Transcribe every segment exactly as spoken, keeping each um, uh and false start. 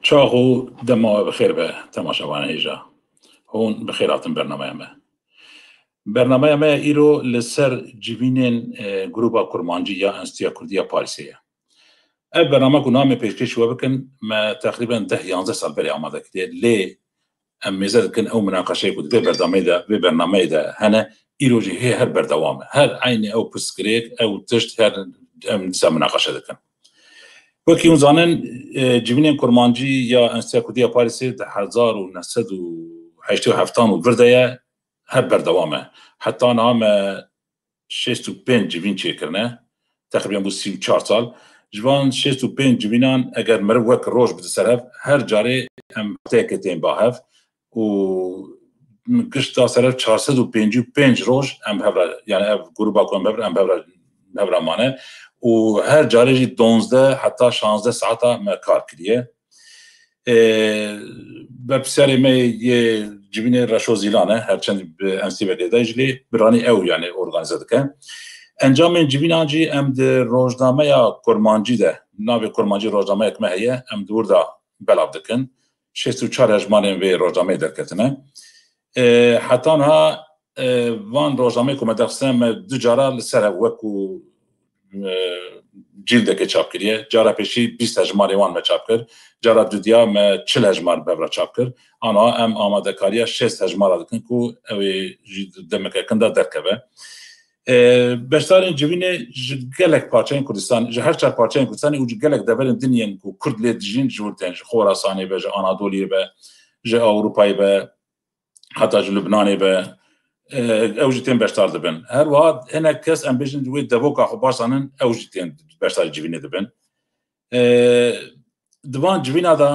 Çax û dema we bi xêr be, temaşevanên hêja. Hûn bi xêr hatin bernameya me. Bernameya me ya îro li ser civînên, e, Grûba Kurmancî ya Enstîtuya Kurdî ya Parîsê ye. Ev bername ku namê pêşkêşî we bikin, me teqrîben deh yanzdeh sal berê amade kiriye. Lê em mêze dikin ew minaqeşeyê ku di vê berdameyê de, vê bernameyê de hene, îro jî hê her berdewam e. Her eynî ew pirsgirêk, ew tişt her em dîsa minaqeşe dikin. Wekî hûn zanin, e, civînên kurmancî ya Enstîtuya Kurdî ya Parîsê di hezar û neh sed û heştê û heftan û vir de ye, her berdewam e. Heta niha me şêst û pênc civîn çêkirine, teqrîben bû sî û çar sal. Ji van şêst û pênc civînan eger meriv wek roj bide ser hev, her carê em hefteyeke tên ba hev û gişta ser hev çar sed û pêncî û pênc roj em hev re, yani ev grûba ku em hev re, em hev re, hev re mane û her carê jî donzdeh heta şazdeh saeta me kar kiriye. E, berpirsiyarê me yê civînê Reşo Zîlan e, her çend bi Enstîtuya Kurdî de jî lê biranî ew yani organîze dike. Encamên civînan jî em di rojnameya kurmancî de, navê kurmancî rojnameyek me heye, em di wir de belav dikin. Şêst û çar hejmarên vê rojnameyê derketine. E, heta niha, e, van rojnameyê ku me derxistine, me du cara li ser hev wek ku, e, cîldekê çap kiriye. Cara pêşî bîst hejmarê wan me çap kir. Cara dudiya me çil hejmar bi hev re çap kir. Ana em amadekariya şêst hejmara dikin ku ew ê jî demeke kin de derkeve. E, beşdarên civînê ji gelek parçeyên Kurdistanê, ji her çar parçeyên Kurdistanê û ji gelek deverên din yên ku Kurd lê dijîn ji wir tên, ji Xorasanê be, ji Anadoliyê be, ji Ewropayê be, heta ji Lubnanê be, e, ew jî tên beşdar dibin. Her wiha hinek kes, em bêjin, wê devoka xwe baş zanin, ew jî tên beşdarî civînê dibin. E, di van civîna de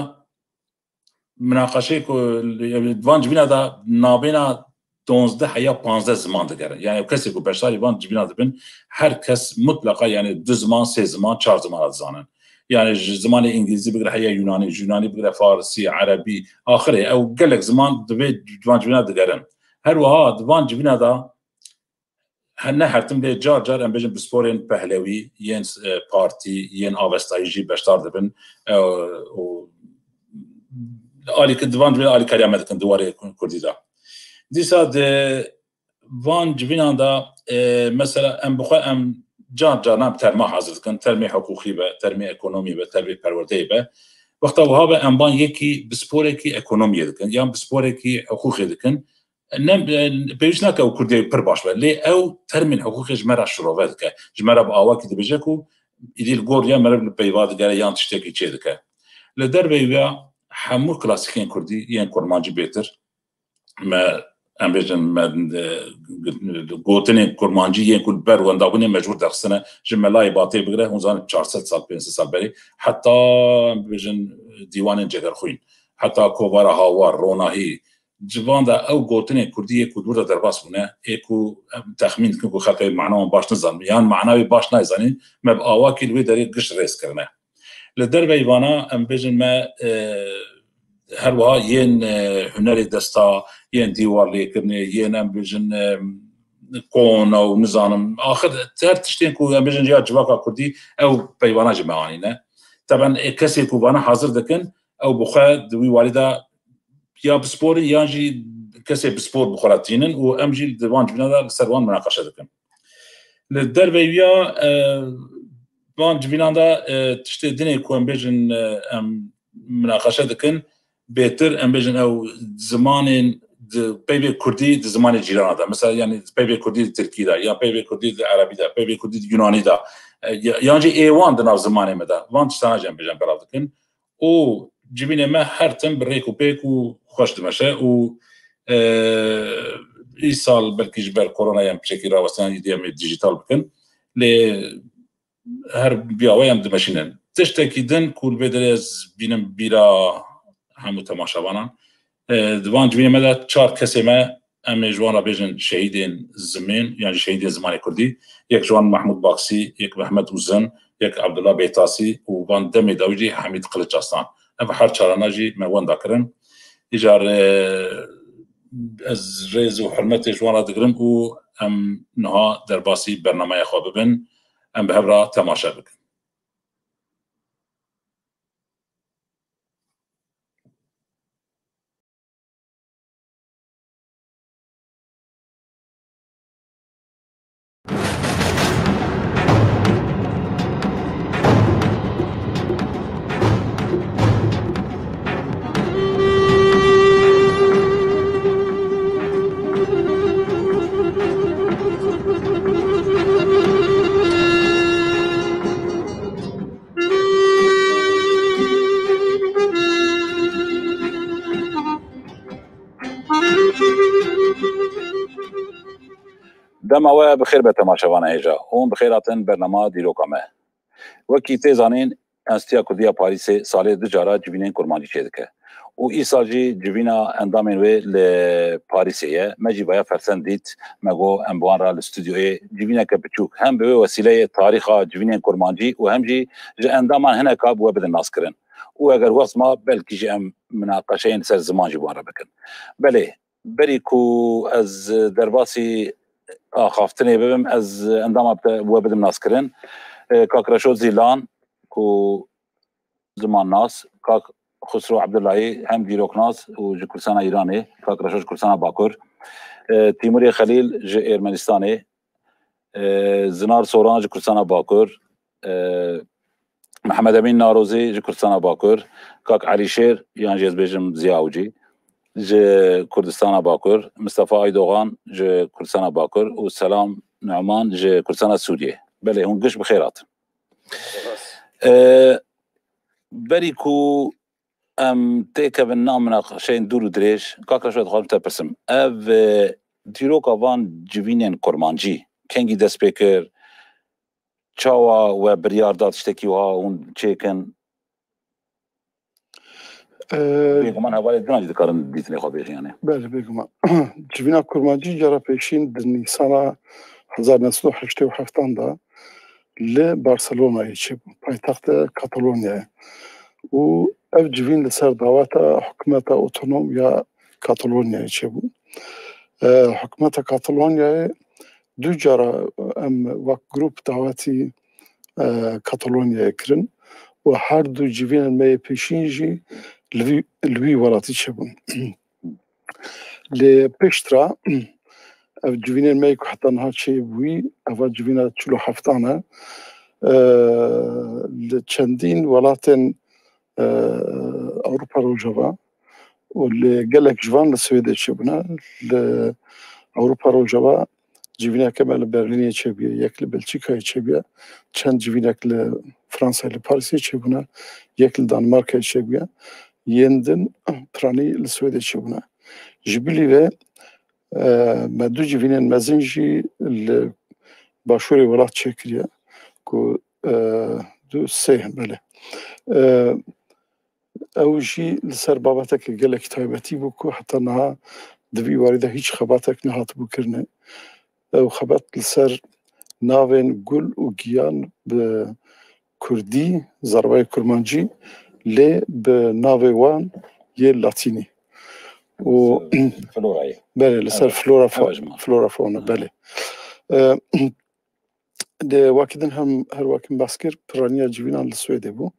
minaqeşeyê ku, di van civîna de nabêna donzdeh heya panzdeh ziman digere. Yani kesê ku beşdarî van civîna dibin, her kes mutleqa yani du ziman, sê ziman, çar ziman dizanin. Yani ji zimanê îngilîzî bigire heya yunanî, ji yunanî bigire farisî, erebî, axirê ew gelek ziman di vê, di van civîna digerin. Her wiha di van civîna de he-, ne her tim lê car car em bêjin pisporên pehlewî, yên, e, partî, yên avestayî jî beşdar dibin, e, û alî-, di van civîna alîkariya me dikin di warê kurdî de. Dîsa di van civînan de, e, mesela em bi xwe em car car em terma hazir dikin, termê hiqûqî be, termê ekonomî be, termê perwerdeyê be. Wexta wiha be em van yekî bi sporekî ekonomiyê dikin, yan bi sporekî hiqûqê dikin. Ne, e, pêwîst nake ew kurdê pir baş be, lê ew termên hiqûqê ji me re şirove dike. Ji me re bi awakî dibêje ku îdî li gor ya meriv li peyva digere yan tiştekî çê dike. Li derveyî wê ya hemû klasîkên kurdî yên kurmancî bêtir me, em bêjin, me, e, gotinên kurmancî yên ku li ber wendabûnê mecbûr derxistine, ji Melayê Batê bigire, hûn zanin çar sed sal, pênc sed sal berê, heta, em bêjin, dîwanên Cegerxwîn, heta Kovara Hawar, Ronahî, civan de ew gotinên kurdî yê ku dûr de derbas bûne, ê ku em texmîn dikin ku xelk ew mana wan baş nizanin, yan mana wê baş nayê zanîn, me bi awakî li wê derê giş rêz kirine. Li derveyî vana, em bêjin me, e, her wiha yên, e, hunerê desta, yên dîwar lêkirinê, yên em bêjin, e, kona û nizanim. Axir her tiştên ku em bêjin ya civaka kurdî, ew peyvana jî me anîne. Teben ê kesê ku vana hazir dikin, ew bi xwe di wî warî de ya bi spor in, yan jî kesê bi spor bi xwe re tînin û em jî di van civîna de li ser wan minaqeşe dikin. Li derveyî ya, e, van civînan de, e, tiştê dinê ku em bêjin, e, em minaqeşe dikin, bêtir em bêjin ew zimanên di peyvê kurdî di zimanê cîrana de. Mesela, yani peyvê kurdî di tirkî de, ya peyvê kurdî di erebî de, peyvê kurdî di yunanî de. E, ya-, yan jî ê wan di nav zimanê me de. Van tiştana jî em bêjin belav dikin. Û civînê me her tim bi rêk û pêk û xweş dimeşe û, e, îsal belkî ji ber koronayê em piçekî rawestina îdî em ê dijîtal bikin. Lê her biyawe em dimeşînin. Tiştekî din ku li vê derê ez bînim bîra hemû temaşevanan, e, di van civînê me de çar kesê me, em ê ji wan re bêjin şehîdên zimên, yan jî şehîdên zimanê kurdî. Yek ji wan Mehmûd Baksî, yek Mehmet Uzun, yek Abdullah Beytasî û van demê dawî jî Hemîd Kiliç Aslan. Ev her çarana jî me wenda kirin. Îcar, e, ez rêz û hurmetê ji wan re digirim û em niha derbasî bernameya xwe bibin, em bi hev re temaşe bikin. Dema we bi xêr be temaşevana hêja. Hûn bi xêr hatin bernama dîroka me. Wekî tê zanîn, Enstîtuya Kurdî ya Parîsê salê du cara civînên kurmancî çêdike. Û îsal jî civîna endamên wê li Parîsê ye. Me jî vaya fersend dît, me got em bi wan re li stûdyoyê civîneke biçûk hem bi wê wesîleyê tarîxa civînên kurmancî û hem jî ji endaman hineka bi we bidin naskirin. Û eger wext ma belkî jî em minaqeşeyên ser ziman jî bi wan re bikin. Belê, berî ku ez derbasî axaftinê bibim, ez endama te, we bidim naskirin. E, Kak Reşo Zîlan, ku zimannas, Kak Xusro Ebdullahî, hem dîroknas û ji Kurdistana Îranê, Kak Reşo ji Kurdistana Bakur, e, Tîmurê Xelîl ji Ermenistanê, e, Zinar Soran ji Kurdistana Bakur, e, Mihemed Emîn Narozî ji Kurdistana Bakur, Kak Elîşêr, yan jî ez bêjim Ziya Awcî, ji Kurdistana Bakur, Mistefa Aydogan ji Kurdistana Bakur û Selam Numan ji Kurdistana Sûriyê. Belê, hûn giş bi xêr hatin. E, berî ku em têkevin nav minaqeşeyên dûr û dirêj, Kak Reşo, dixwazim te pirsim. Ev, e, dîroka van civînên kurmancî kengî dest pê kir? Çawa we biryar da tiştekî wiha hûn çêkin? Ee, Bêguman hevalê din jî dikarin dîtinê xwe bêjin, yani. Belê, bêguman. Civîna kurmancî cara pêşîn di Nîsana hezar neh sed û heştê û heftan de li Barcelonayê çêbû, paytexta Katalonyayê. Û ev civîn li ser daweta hikûmeta otonom ya Katalonyayê çêbû. Ee, hikûmeta Katalonyayê du cara em wek grûp dawetî, e, Katalonyayê kirin û her du civînên me yê pêşîn jî li vî, li vî welatî çêbûn. Lê piştre ev civînên me ku heta niha çêbûyî, eva civîna çil û heftan e, e, li çendîn welatên, e, Ewropa Rojava û li gelek ji van li Swêdê çêbûne. Li Ewropa Rojava civîneke me li Berlînê çêbûye, yek li Belçîkayê çêbûye, çend civînek li Fransayê, li Parîsê çêbûne, yek li Danmarkayê çêbûye, yên din piranî li Swêdê çêbûne. Ji bilî vê, e, me du civînên mezin jî li başûrê welat çêkiriye ku, e, du sê, belê. E, Ew jî li ser babeteke gelekî taybetî bû ku heta niha di vî warî de hîç xebatek nehatibû kirinê. Ew xebet li ser navên gul û giyan bi kurdî, zerbayê kurmancî, lê bi navê wan yê latînî. Û Florayê. Belê, li ser Evet. flora fa-, Ew jî ma. flora fauna, Ha. belê. E, Lê wekî din hem her wekî min behs kir, piraniya civînan li Swêdê bû.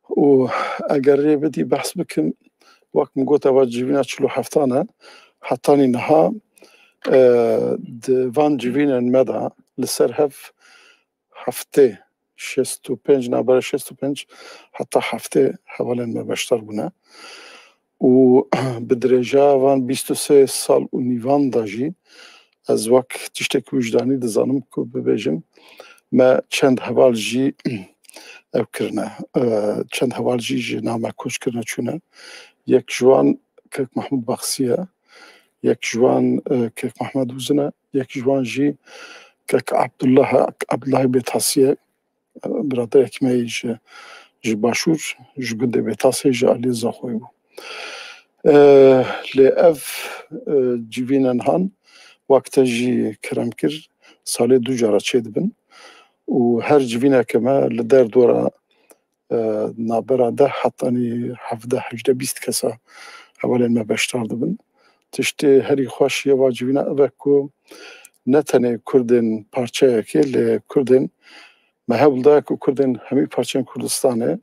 Û eger rê bidî behs bikim, wek min got, eva civîna çil û heftan e. Hetanî niha, e, di van civînên me de li ser hev heftê, şêst û pênc, navbera şêst û pênc heta heftê hevalên me beşdar bûne. Û bi dirêja van bîst û sê sal û nîvan de jî ez wek tiştek wijdanî dizanim ku bibêjim, me çend heval jî ev kirine, e, çend heval jî ji nav me koç kirine çûne. Yek ji wan Kek Mehmûd Baxsî ye, yek ji wan, e, Kek Mehmed Uzin e, yek ji wan jî Kek Abdullah, Abdullahê Bêtasî ye. Biraderekî me yê ji, ji Başûr, ji gundê Bêtasê, ji aliyê Zaxoyê bû. E, lê ev, e, civînên han, wek te jî kerem kir, salê du cara çêdibin û her civîneke me li derdora, e, navbera deh hetanî hevdeh, hejdeh, bîst kesa hevalên me beşdar dibin. Tiştê herî xweş yê va civîna ev e ku ne tenê Kurdên parçeyekê, lê Kurdên me hewl daye ku Kurdên hemî parçeyên Kurdistanê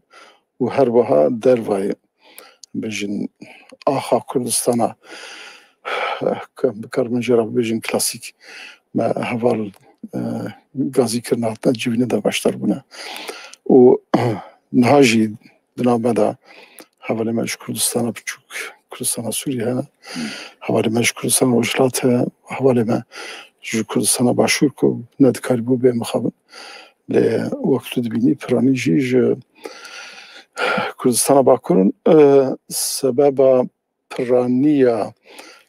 û her wiha dervayê, bêjin, axa Kurdistana, ku em bikarin jê re bibêjin klasîk, me heval, e, gazî kirine, hatine civînê de beşdar bûne. Û niha jî di nav me de hevalê me ji Kurdistana Biçûk, Kurdistana Sûriyê hene, hevalê me ji Kurdistana Rojhilat heye, hevalê me ji Kurdistana Başûr ku nedikarîbû bê mixabin. Lê wek tu dibînî, piranî jî ji Kurdistana Bakur in. E, sebeba piraniya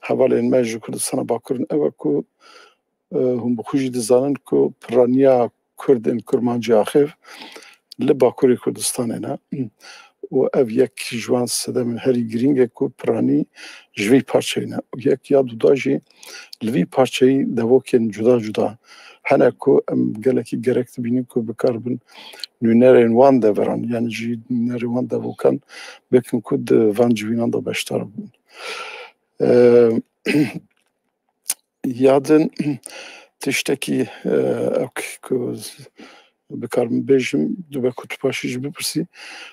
hevalên me ji Kurdistana Bakur in ew e ku e, hûn bi xwe jî dizanin ku piraniya Kurd ên Kurmancî axêv li Bakurê Kurdistanê ne. Û ev yek ji wan sedemên herî girîng e ku piranî ji vî parçeyê ne. Û yek ya duda jî li vî parçeyî devokên cuda cuda hene ku em gelekî gerek dibînin ku bikaribin nûnerên wan deveran, yani jî nûnerên wan devokan bikin ku di van civînan de beşdar bibin. E, Ya din tiştekî, e, ew k-, ku z-, bikarim bêjim, dûbe ku tu paşî jî bipirsî,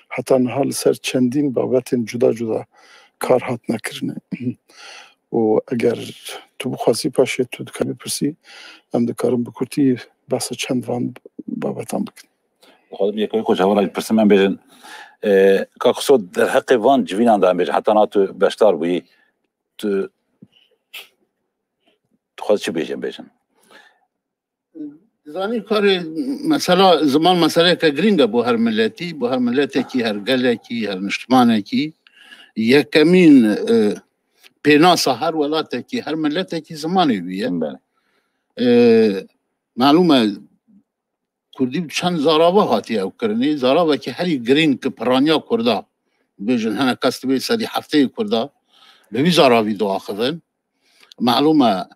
heta niha li ser çendîn babetên cuda cuda kar hatine kirine. Û eger tu bixwazî paşê tu dikarî bipirsî, em dikarin bi kurtî behsa çend van babetan bikin. Dixwazim yek yek ji hevala bipirsim, em bêjin, e, Kak Xusro, derheqê van civînan de em bêjin, heta niha tu beşdar bûyî, tu, tu xwaz çi bêjin, bêjin? Dizanî karê mesela ziman meseleyeke girîng e bo her miletî, bo her miletekî, her gelekî, her niştimanekî. Yekemîn, e, pênasa her welatekî, her miletekî zimanê wî ye. Belê. E, Malûm e, Kurdî bi çend zarava hatiye ew kirinê. Zaravekî herî girîng ki piraniya Kurda, bêjin hinek kes dibê sedî hefteyê Kurda, bi vî zaravî diaxivin. Malûm e,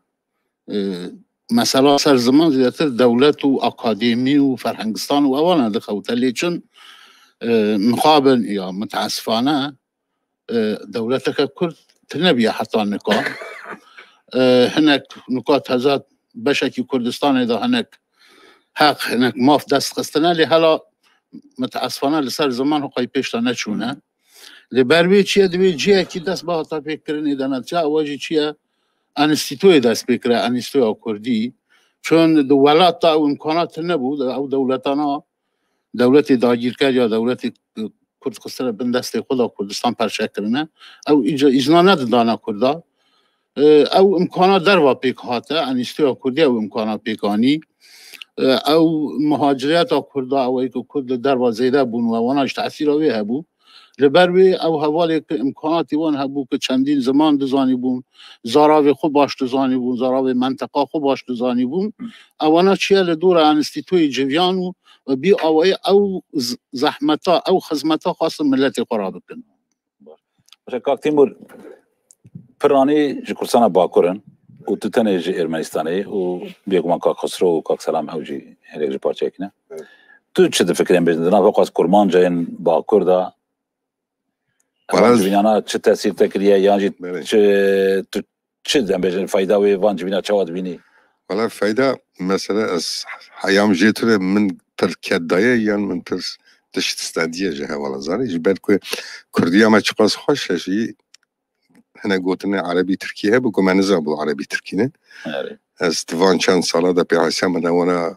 e, mesela ser ziman zêdetir dewlet û akademî û ferhengistan û ewana dixewte. Lê çin, e, mixabin ya miteesifane, e, dewleteke Kurd tune bûye heta nika. E, hinek nika teze beşekî Kurdistanê de hinek heq, hinek maf dest xistine, lê hela miteesifane li ser ziman hiqayî pêş de neçûne. Li ber wê çi ye, divê cihekî dest bihata pêkirinê de ne. Çi ewa jî çi ye? Enstîtoyê dest pê kire, Enstîtoya Kurdî. Çun di welat de ew imkanat nebû, ew dewletana, dewletê dagîrker ya dewletê Kurd xistine bin destê xwe de Kurdistan perçe kirine. Ew îca îzna nedidana Kurda. E, ew imkana derva pêk hate, Enstîtoya Kurdî ew imkana pêk anî. E, ew muhaciriyeta Kurda, ew ê ku Kurd li derva zêde bûn û wana ji tesîra wê hebû. Li ber wê ew hevalê ku imkanatî wan hebû ku çendîn ziman dizanîbûn, zaravê xwe baş dizanîbûn, zaravê menteqa xwe baş dizanîbûn, ewana çiye li dora enstîtoyê civiyan û bi bî awayî ew z-, zehmeta, ew xizmeta xwestin miletê xwe rabikin. Baş e, Kak Tîmur, piranî ji Kurdistana Bakur in û tu tenê ji Ermenistanê û bêguman Kak Xusro û Kak Selam ew jî herek ji parçeyekî ne. Evet. Tu çi difikirî em bêjin di nav xwest Kurmancên Bakur de? Wala Van civînana çi tesîr te kiriye yan jî Belê. çi, tu çi, em bêjin, fayda wê van civîna çawa dibînî? Wala fayda, mesela ez heyam jê tune min pir ked daye yan min pir tişt stendiye ji hevala zanî. Ji ber ku Kurdiya me çiqas xweş e jî hinek gotinê Erebî Tirkî hebû ku me nizanbû Erebî Tirkî ne. Erê. Ez di van çend sala de pê hesiya min ewana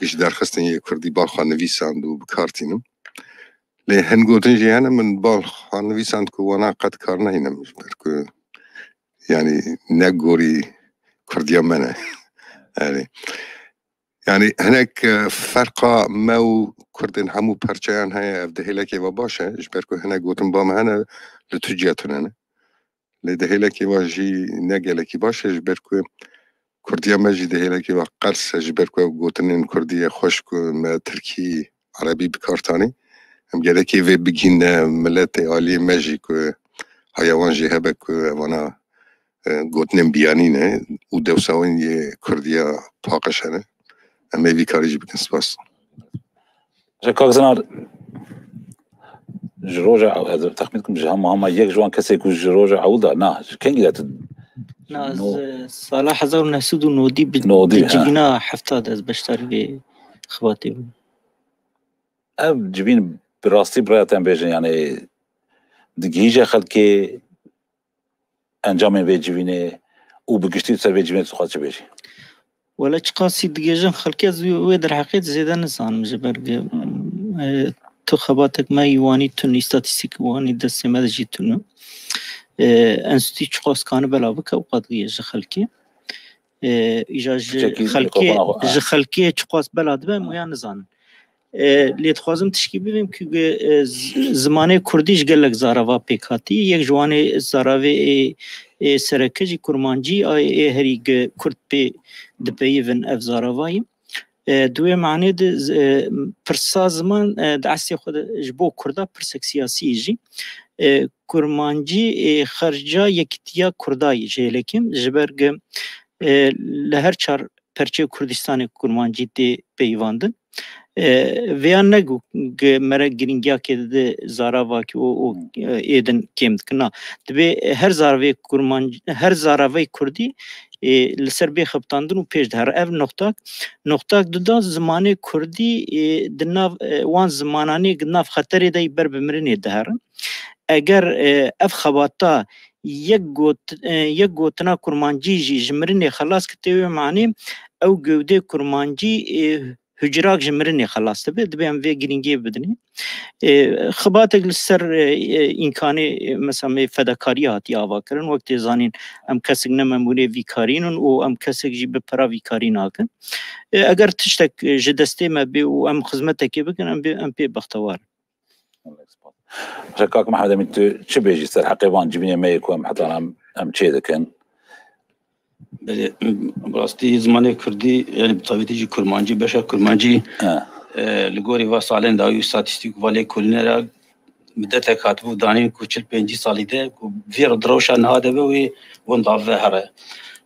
giş derxistin yê Kurdî balxwe nivîsand û bi kar tînim. Lê hin gotin jî hene min balxwe nivîsand ku wana qet kar nehînim ji ber ku yani ne gorî Kurdiya me ne. Yani, yani hinek, e, ferqa me û Kurdên hemû perçeyan heye, ev di hêlekê ve baş e, ji ber ku hinek gotin ba me hene li Tirkiye tune ne. Lê di hêlekê ve jî ne gelekî baş e, ji ber ku Kurdiya me jî di hêlekê ve qers e, ji ber ku ew gotinên Kurdî ye xweş ku me Tirkî, Erebî bi kar tanî. Em gerekê vê bigihîne miletê aliyê me jî ku haya wan jî hebe ku evana, e, gotinên biyanî ne û dewsa wan yê Kurdiya paqij hene. Em ê vî karî jî bikin. Spas. Ji Kak Zinar, ji roja ew, ez texmîn dikim ji hema hema yek ji wan kesê ku ji roja ewil de, na, ji kengî de tu Na, ez, No. e, sala hezar û neh sed û nodî bi, Nodî, bi ha. civîna hefta de ez beşdarî vê xibatê bûm. Ev civîn bi rastî bi raya te em bêjin, yani digihîje xelkê encamên vê civînê û bi giştî ser vê civînê tu xwe çi bêjî? Wele çiqasî digêjin xelkê, ez wê, wê derheqê zêde nizanim ji ber ku, Hmm. e, tu xebatek me yî wanî tun, îstatîstîk wanî destê me de jî tun. E, enstîtû çiqas kane bela bike û qet digêje xelkê. E, îja ji Piçekî xelkê, mikrofona xwe, ha. ji xelkê çiqas bela dibe, em wêya nizanin. E, lê dixwazim tişkî bibêm ku, e, z-, zimanê kurdî ji gelek zarava pêk hatî. Yek ji wanê zaravê ê, ê sereke jî kurmancî, a, ê herî ge-, kurd pê dipeyivin ev zaravayî. E, di wê manê de z-, e, pirsa ziman, e, di eslê xwe de ji bo Kurda pirsek siyasî ye jî. E, kurmancî, e, xerca yekîtiya Kurda ye ji hêlekê, ji ber ku, e, li her çar perçeyê Kurdistanê kurmancî tê peyivandin. E, vêya ne ku, ku mere girîngiyakê dide zaravakî û, û, e, êdin kêm dikin. Na, dibê her zaravê kurmancî, her zaravê kurdî, e, li ser bê xebitandin û pêş dihere. Ev noxtak, noxtak duda zimanê kurdî, e, di nav, e, wan zimananê di nav xeterê de yî ber bi mirinê diherin. Eger, e, ev xebata yek got-, e, yek gotina kurmancî jî ji mirinê xelas kite wê manê ew gewdê kurmancî, e, hucrak ji mirinê xelas dibe, dibê em vê girîngiyê bidinê. E, xebatek li ser, e, e, îmkanê, e, mesela me fedakariya hatiye avakirin, wek tê zanîn em kesek ne memûrê vî karî nin û em kesek jî bi pera vî karî nakin. E, eger tiştek, e, ji destê me bê û em xizmetekê bikin, em bê, em pê bextewar in. Baş e, kak Mehmed Emîn, tu çi bêjî ser heqê van civînê me yê ku em heta em, em çê dikin? Belê, bi rastî zimanê kurdî, yani bi taybetî jî kurmancî, beşa kurmancî, He. e, li gorî va salên dawî û statîstîk va lêkolînê re midetek hatibû danîn ku çil pêncî salî de ku vê rewşa niha de be wê wenda ve here.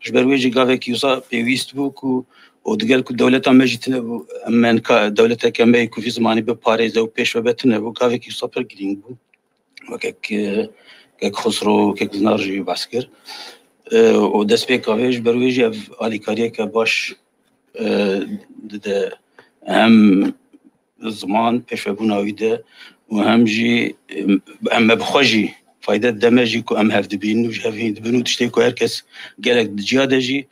Ji ber wê jî gavekî wisa pêwîst bû ku û digel ku dewleta me jî tune bû, em ka-, dewleteke me yê ku vî zimanî biparêze û pêş ve be tune bû, gavekî wisa pir girîng bû. Wekek, e, kek Xusro, kek Zinar jî behs kir. E, û destpêka vê ji ber wê jî ev alîkariyeke baş, e, dide hem ziman pêşvebûna wî de û hem jî, em, em me bi xwe jî fayde dide me jî ku em hev dibînin û ji hev hîn dibin û tiştê ku her kes gelek di ciya de jî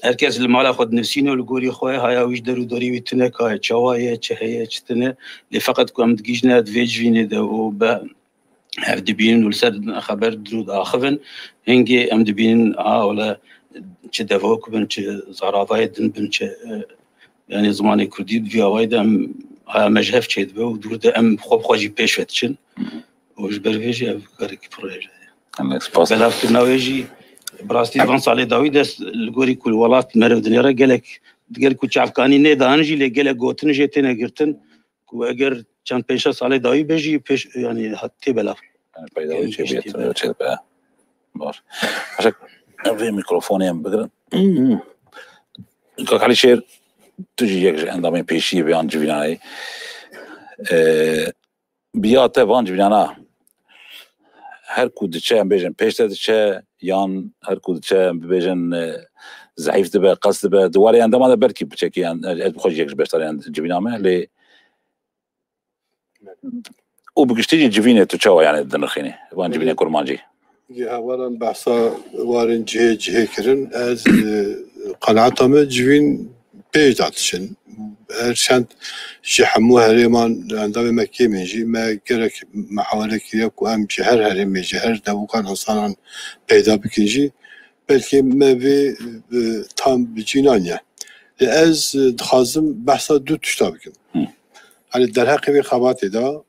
her kes li mala xwe dinivîsîne û li gorî xwe haya wî ji der û dorî wî tune ka ye, çawa ye, çi heye, çi tune. Lê feqet ku em digihîjine di vê civînê de û be hev dibînin û li ser xeber didin û diaxivin, hingê em dibînin, a, wele çi devok bin, çi zaravayê din bin, çi, e, yani zimanê kurdî di vî awayî de em haya me ji hev çêdibe û dûr de em xwe bi xwe jî pêş ve diçin. Û ji ber vê jî ev karekî proje ye. Em ê spas. Belavkirina wê jî bi rastî van salê dawî de li gorî ku li welat meriv dinêre gelek, digel ku çavkanî nêdan jî lê gelek gotin jê têne girtin ku eger çend pênc şeş salê dawî be jî pêş, yani, hat tê belav. Yani peyda wê çê bê, çê be. Baş. Baş e, em vê mîkrofonê em bigirin. Kak Elîşêr, tu jî yek ji endamên pêşî vê an civînanê. Ee, bi ya te van civînana her ku diçe, em bêjin pêş de diçe, yan her ku diçe, em bibêjin, e, zeîf dibe, qes dibe, di warê endama de belkî piçekî, yan, ez bi xwe jî yek ji beşdarên civîna me, lê û bi giştî jî civînê tu çawa, yani, dinirxînî, van civînê kurmancî? Yê hevalan behsa warên cihê cihê kirin. Ez, e, qenaeta me civîn pêş de diçin. Her çend ji hemû herêman endamê me kêm in jî, me gerek mihawele kiriye ku em ji her herêmê, ji her devokan însanan peyda bikin jî, belkî me vê, e, tam bi cî naniye. Lê ez, e, dixwazim behsa du tişta bikim. Hı. Hani derheqê vê xebatê de,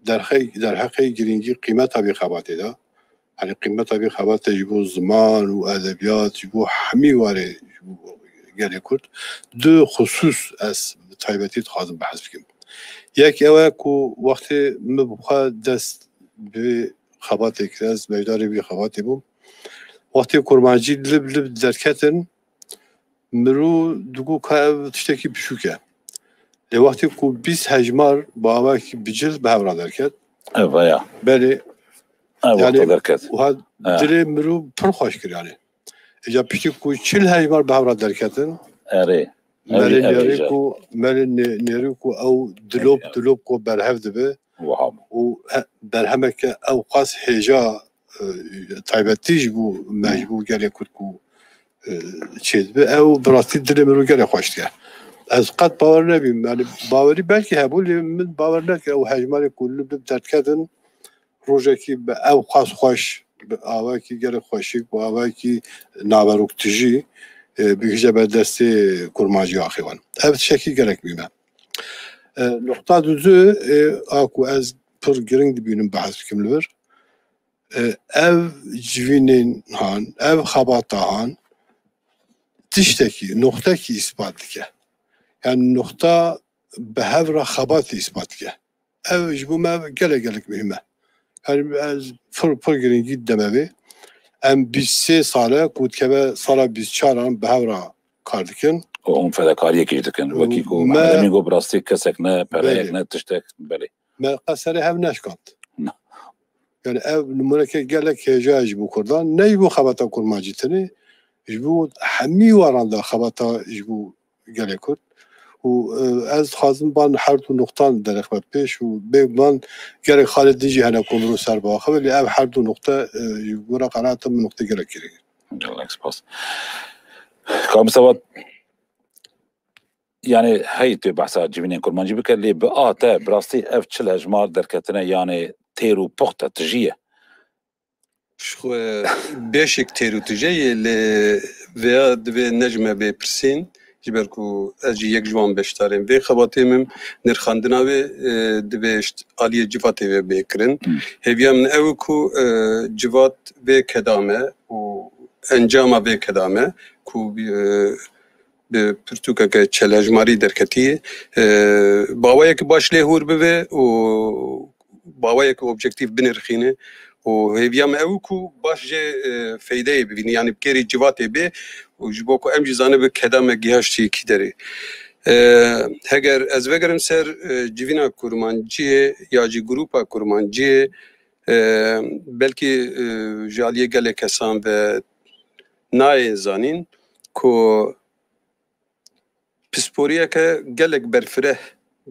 derheq-, derheqê girîngî qîmeta vê xebatê de, Hani qîmeta vê xebata ji bo ziman û edebiyat, ji bo hemî warê, ji bo gelê Kurd, du xusûs ez bi taybetî dixwazim behs bikim. Yek ew e ku wextê min bi xwe dest bi xebatê kir, ez beşdarê vî xebatê bûm. Wextê kurmancî lib lib derketin, mirov digot ka ev tiştekî biçûk e. Lê wextê ku bîst hejmar bi awayekî bicil bi hev re derket. Ev ya. Belê. Ev yani, wexta derket. Wiha He. Dilê mirov pir xweş kir yani. Îca piştî ku çil hejmar bi hev re derketin. Erê. Melê Ev, ev nêrî îca. Ku, melê nê-, nêrî ku ew dilop, Ev ya. Dilop ku berhev dibe. Wiha. Û he-, berhemeke ew qas hêja, e, taybetî ji bo me, ji bo gelê Kurd ku, e, çêdibe, ew bi rastî dilê min û gelê xweş dike. Ez qet bawer nebîm. Yani bawerî belkî hebû, lê min bawer nekir ew hejmarê ku li min derketin, rojekî bi ew qas xweş, bi awayekî gelek xweşik, bi awayekî naveroktijî, e, bigihîje ber destê kurmancî axê wan. Ev tiştekî gelek mîm e. E, nuqta dudu, e, a ku ez pir giring dibînim behs bikim li vir. E, ev civînên han, ev xebata han, tiştekî, noxtekî îspat dike. Yani noxta bi hev re xebatê îspat dike. Ev ji bo me gelek gelek muhîm e. Yani ez pir, pir girîngî dideme vê. Em bîst sê sal e ku dikeve sala bîst çar an bi hev re kar dikin. Û hûn fedakariyekî jî dikin. Û Wekî ku me Mehemedemîn got, bi rastî kesek ne, pereyek Belê. ne, tiştek, belê. Me qe serê hev neşkand. Na. Yani ev nimûneke gelek hêja ye ji bo Kurdan. Ne ji bo xebata kurmancî tenê, ji bo hemî waran de xebata ji bo gelê Kurd. Û, e, ez dixwazim van her du nuqtan derexme pêş û bêguman gelek xalê din jî hene ku mirov ser biaxive, lê ev her du nuqte, e, ji gora qenaeta min nuqte gelek girîng in. Gelek spas. Ka Mistefa, yani hey tu behsa civînên kurmancî bike, lê bi a te bi rastî ev çil hejmar derketine, yani têr û puxt e, tijî ye? Ji xwe beşek têr û tije ye, lê vêya divê ne ji me bê pirsîn, ji ber ku ez jî yek ji wan beşdar im. Vê xebatê min nirxandina wê, e, divê ji aliyê civatê ve bê kirin. Hmm. Hêviya min ew e ku, e, civat vê keda me û encama vê keda me ku, e, bi pirtûkeke çelejmarî derketî, e, baweyeke baş lê hûr bibe û baweyeke objektîf binirxîne û hêviya me ew e ku baş jê, e, feydeyê bibîne, yanî bi kêrî civatê bê û ji bo ku em jî zanibe keda me gihaştî kî derê. E, heger ez vegerim ser, e, civîna kurmanciyê ya jî grûpa kurmanciyê, e, belkî, e, ji aliyê gelek kesan ve nayê zanîn ku pisporiyeke gelek berfireh,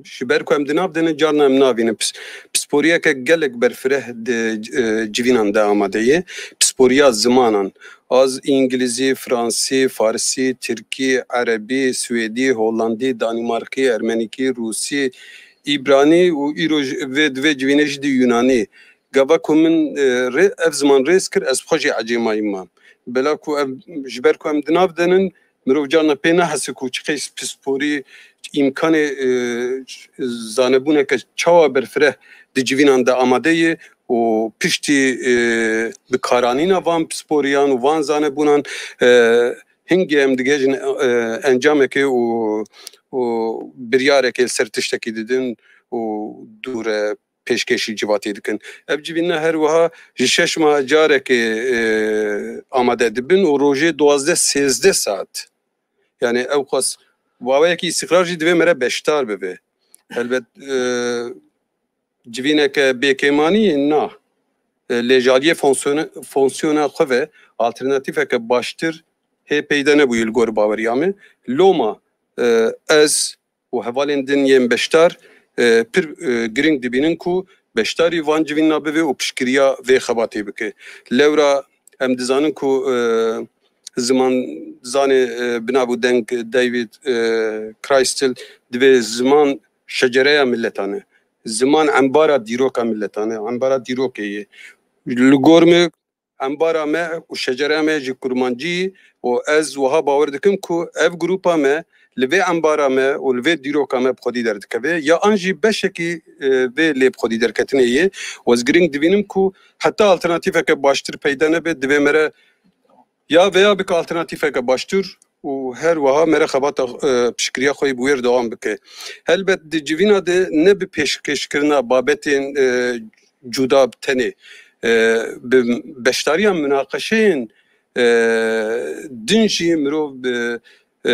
ji ber ku em di nav de ne, carna em navînin. Pis-, pisporiyeke gelek berfireh di, e, civînan de amade ye. Pisporiya zimanan. Az îngilîzî, fransî, farsî, tirkî, erebî, swêdî, holandî, danîmarkî, ermenîkî, rûsî, îbranî û îro ji vê, di vê civînê jî di yunanî. Gava ku min, e, rê-, ev ziman rêz kir, ez bi xwe jî ecêmayî mam. Bela ku ev, ji ber ku em di nav de nin, mirov carna pê nehese ku çiqas pisporî, îmkanê, e, zanebûneke çawa berfireh di civînan de amade ye û piştî, e, bikaranîna van pisporiyan û van zanebûnan, e, hingê em digihêjin, e, encamekê û, û biryarekê li ser tiştekî didin û dûre pêşkêşî civatê dikin. Ev civîna her wiha ji şeş meha carekê, e, amade dibin û rojê duwazdeh sêzdeh saet. Yani ew xwest baweyekî îstîqrar jî divê me re beşdar bibe. Helbet, e, civîneke bêkêmanî na. E, lê ji aliyê fonksiyone-, fonksiyona xwe ve alternatîfeke baştir hê peyda nebûye li gor baweriya me. Loma, e, ez û hevalên din yên beşdar, e, pir, e, girîng dibînin ku beşdarî van civîna bibe û piştgiriya vê xebatê bike. Lewra em dizanin ku, e, ziman, zanê, e, bi nav û deng David, e, Crystal divê ziman şecereya miletan e. Ziman embara dîroka miletan e, embara dîrokê ye. Li gor me embara me û şecereya me ji kurmancî û ez wiha bawer dikim ku ev grûpa me li vê embara me û li vê dîroka me bi xwedî derdikeve ya an jî beşekî, e, vê lê bi xwedî derketinê ye û ez girîng dibînim ku heta alternatîfeke baştir peyda nebe divê me re ya veya bike alternatîfeke baştir û her wiha me re xebata, e, piştgiriya xwe yê bi wêr dewam bike. Helbet di civîna de ne bi pêşkêşkirina babetên, e, cuda bi tenê, e, bi beşdariya minaqeşeyên, e, din jî mirov bi, e,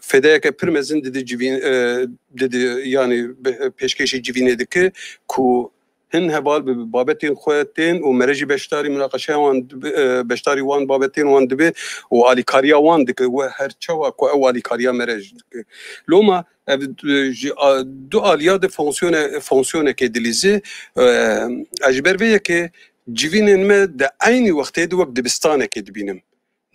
fedeyeke pir mezin didi civîn, e, didi, yanî bi, pêşkêşî civînê dike ku hin heval bi babetên xwe tên û mere jî beşdarî minaqeşeya wan dibe, e, beşdarî wan babetên wan dibe û alîkariya wan dike, we her çawa ku ew alîkariya mere jî dike. Loma ev, e, ji a-, du aliya de fonksiyone-, fonksiyonekê dilîze, e, ez ji ber vê yekê civînên me di eynî wextê de wek dibistanekê dibînim.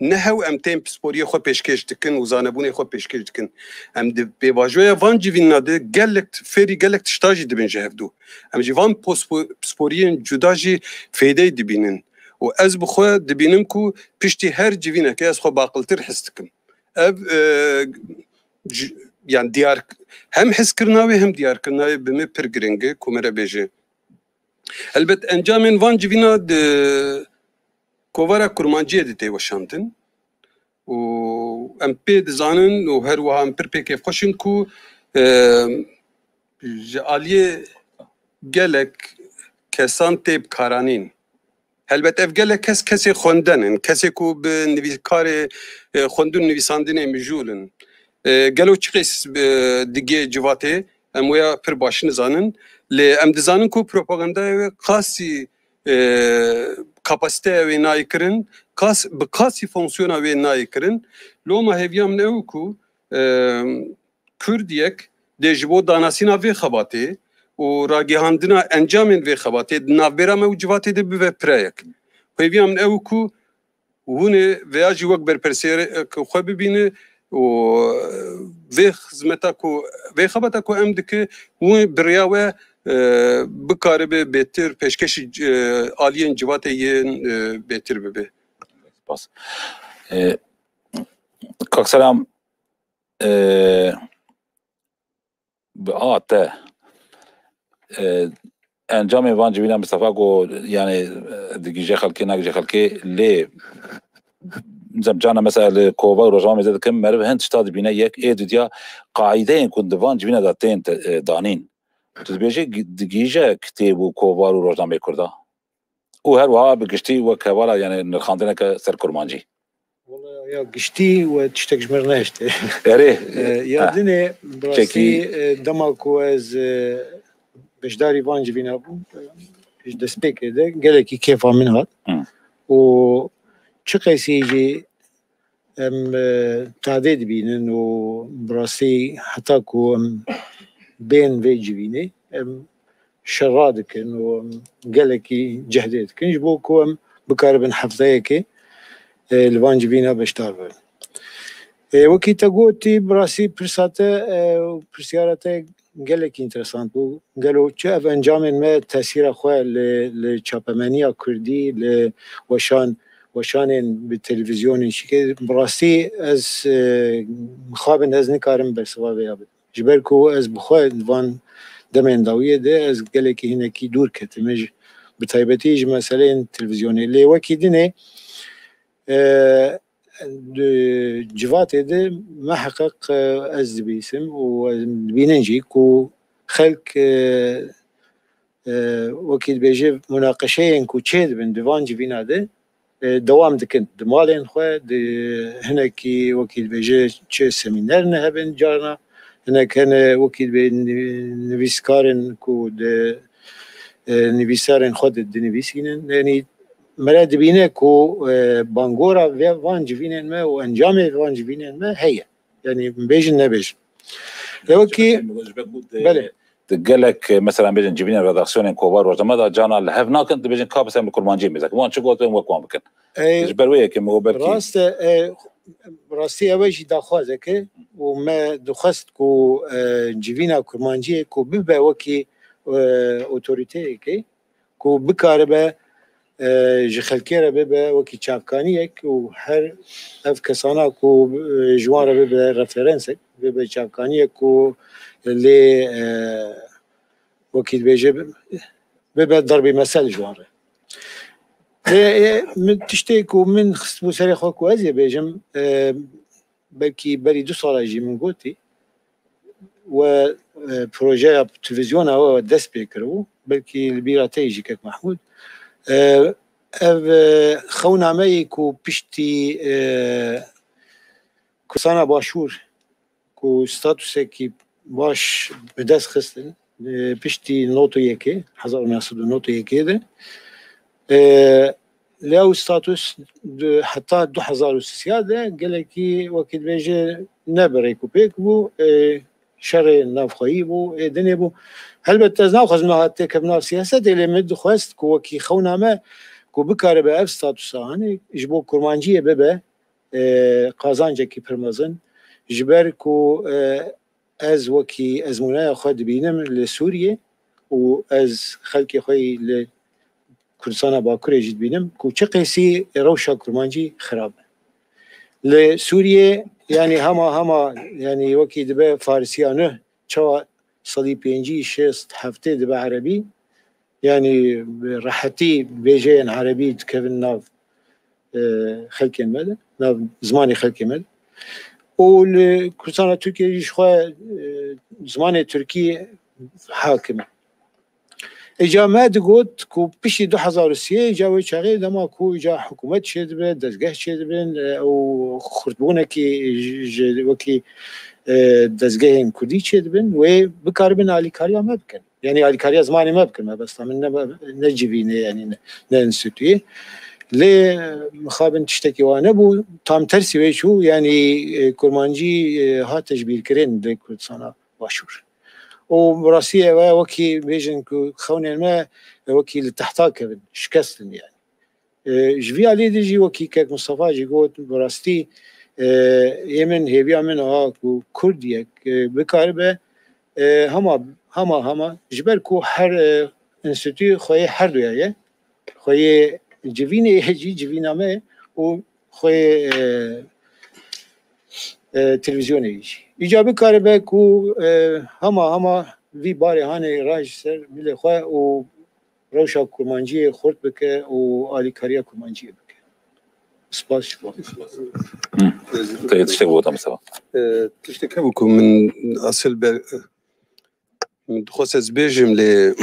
Ne hew em tên pisporiyê xwe pêşkêş dikin û zanebûnê xwe pêşkêş dikin. Em di pêvajoya van civînna de gelek fêrî gelek tişta jî dibin ji hevdû. Em ji van pospo-, pisporiyên cuda jî fêdeyê dibînin. Û ez bi xwe dibînim ku piştî her civînekê ez xwe baqiltir his dikim. Ev, e, ji, yani diyar, hem hiskirina wê hem diyarkirina wê bi me pir giring e ku me re bêje. Helbet encamên van civîna di kovara kurmanciyê de tê weşandin û Em pê dizanin û her wiha em pir pê kêfxweş in ku, e, ji aliyê gelek kesan tê bikaranîn. Helbet ev gelek kes kesê xwenden in, kesê ku bi nivîskarê, e, xwendin nivîsandinê mijûl in. E, gelo çiqês, e, digê civatê, em wê ya pir baş nizanin. Lê em dizanin ku propagandaya wê qasî, e, kapasiteya wê nayê kirin, qas, bi qasî fonksiyona wê nayê kirin. Loma hêviya min ew ku, e, Kurdiyek dê ji bo danasîna vê xebatê û ragihandina encamên vê xebatê di navbera me û civatê de bibe pireyek. Hêviya min ew ku hûn ê vêya jî wek berpirsiyarek xwe bibîne û vê xizmeta ku, vê xebata ku em dike, hûn bi rêya we, e, bikaribe bêtir pêşkêşî, e, aliyên civatê yên, e, bêtir bibe. Spas. E, Kak Selam, e, bi a te, e, encamê van civîna Mistefa ku, yani, e, digije xelkê, nagije xelkê, lê, zem cana mesela li kova û rojnamê zêde dikim, meriv hin tişta dibîne, yek ê dudiya qaîdeyên ku di van civîna de tên te-, e, danîn. Tu dibêjî gi-, digije kitêb û kovar û rojnamê Kurda? Û her wiha bi giştî wek hevala, yani, nirxandineke ser kurmancî. Wala ya giştî we tiştek ji min re nehişte. Erê. E, ya dinê, bi rastî, e, dema ku ez, e, beşdarî van civîna bûm, e, ji destpêkê de gelekî kêfa min hat. Hı. Û çi qeysî jî em, e, tadê dibînin û bi rastî heta ku em bên vê civînê, em şerra dikin û em gelekî cehdê dikin ji bo ku em bikaribin hefteyekê, e, li van civîna beşdar bibin. E, wekî te gotî, bi rastî pirsa te, e, û pirsyara te gelekî înteresant bû. Gelo çi ev encamên me tesîra xwe li, li çapemeniya kurdî, li weşan, weşanên bi televîzyonên şikê, bi rastî ez, e, mixabin ez nikarim bersiva vê ya bidim. Ji ber ku ez bi xwe di van demên dawiyê de ez gelekî hinekî dûr ketime ji, bi taybetî ji meseleyên televîzyonê. Lê wekî dinê, e, di civatê de miheqeq, e, ez dibîsim û ez dibînin jî ku xelk, e, e, wekî dibêje, munaqeşeyên ku çêdibin di van civîna de, e, dewam dikin. Di malên xwe, di hinekî wekî dibêje çi semîner ne hebin carna, hinek hene wekî dibê ni-, nivîskarên ku di, e, nivîsarên xwe di, dinivîsînin. Yanî mere dibîne ku, e, bangora vê van civînên me û encamê van civînên me heye. Yanî bêjin nebêjin. Lê wekî, belê. Di gelek, e, mesela bêjin civînên redaksiyonên kovar rojname de cana li hev nakin, dibêjin ka bes em li kurmancî mêze. Wan çi got em wek wan bikin. Ey, ji ber wê yekê min got belkî. Rast e, e, rastî ew e jî daxwazek e û me dixwest ku, e, civîna kurmanciyê ku bibe wekî, e, otoriteyekê ku bikaribe, e, ji xelkê re bibe wekî çavkaniyek û her ev kesana ku, e, ji wan re bibe referensek, bibe çavkaniyek ku lê, e, wekî dibêje bibe derbî mesel ji wan re. Lê, e, min tiştê ku min xistibû serê xwe ku ez ê bêjim, e, belkî berî du sala jî min gotî, we, e, projeya televîzyona we dest pê kiribû, belkî li bîra te yî jî kek Mehmûd. E, ev, e, xewnameyê ku piştî, e, Kurdistana Başûr ku statusekî baş bi dest xistin, e, piştî nod û yekê, hezar û neh sed û nod û yekê de, e, lê ew status di, heta du hezar û sê de gelekî wekî dibêje ne bi rêk û pêk bû, e, şerê navxweyî bû, ê dinê bû. Helbet ez naxwazim niha têkevim nav siyasetê, lê min dixwest ku wekî xewna me ku bikaribe ev statusa hanê ji bo kurmanciyê bibe, e, qazancekî pir mezin. Ji ber ku, e, ez wekî ezmûneya xwe dibînim li Sûriyê û ez xelkê xwe yî li Kurdistana Bakurê jî dibînim ku çi qeysî rewşa kurmancî xirab e. Li Sûriyê, yanî hema hema, yanî wekî dibe Farisiya nû, çawa sedî pêncî, şêst, heftê dibe erebî, yanî bi rehetî bêjeyên erebî dikevin nav, e, xelkên me de, nav zimanê xelkê me de. Û li Kurdistana Tirkiyê jî ji xwe, e, zimanê Tirkî hakim e. Îca me digot ku piştî du hezar û sê, îca wê çaxê dema ku îca hikûmet çêdibe, dezgeh çêdibin, e, û xurtbûnekî ji, ji wekî, e, dezgehên Kurdî çêdibin, wê bikaribin alîkariya me bikin. Yanî alîkariya zimanê me bikin, mebesta min ne, ne civînê, yanî ne, ne enstîtuyê. Lê mixabin tiştekî wa nebû, tam tersî wê çû, yanî, e, kurmancî, e, hate ji bîrkirin li Kurdistana Başûr. Û bi rastî ev e, wekî bêjin ku xewnên me, e, wekî li tehta kevin, şikestin yanî. E, ji vî alî de jî wekî kek Mustafa jî got, bi rastî, e, yê min, hêviya min a ku Kurdiyek, e, bikaribe, e, hema, hema, hema, ji ber ku her, e, enstîtû xweyê her duya ye, xweyê civînê ye jî, civîna me ye û xweyê, e, e, televîzyonê ye jî. Îca bikaribe ku, e, hema, hema vî barê hanê raje ser milê xwe û rewşa kurmanciyê xurt bike û alîkariya kurmanciyê bike. Spas ji bo. Te yê tiştek bigota Mustafa. E, tiştek hebû ku min asil ber, min dixwest ez bêjim lê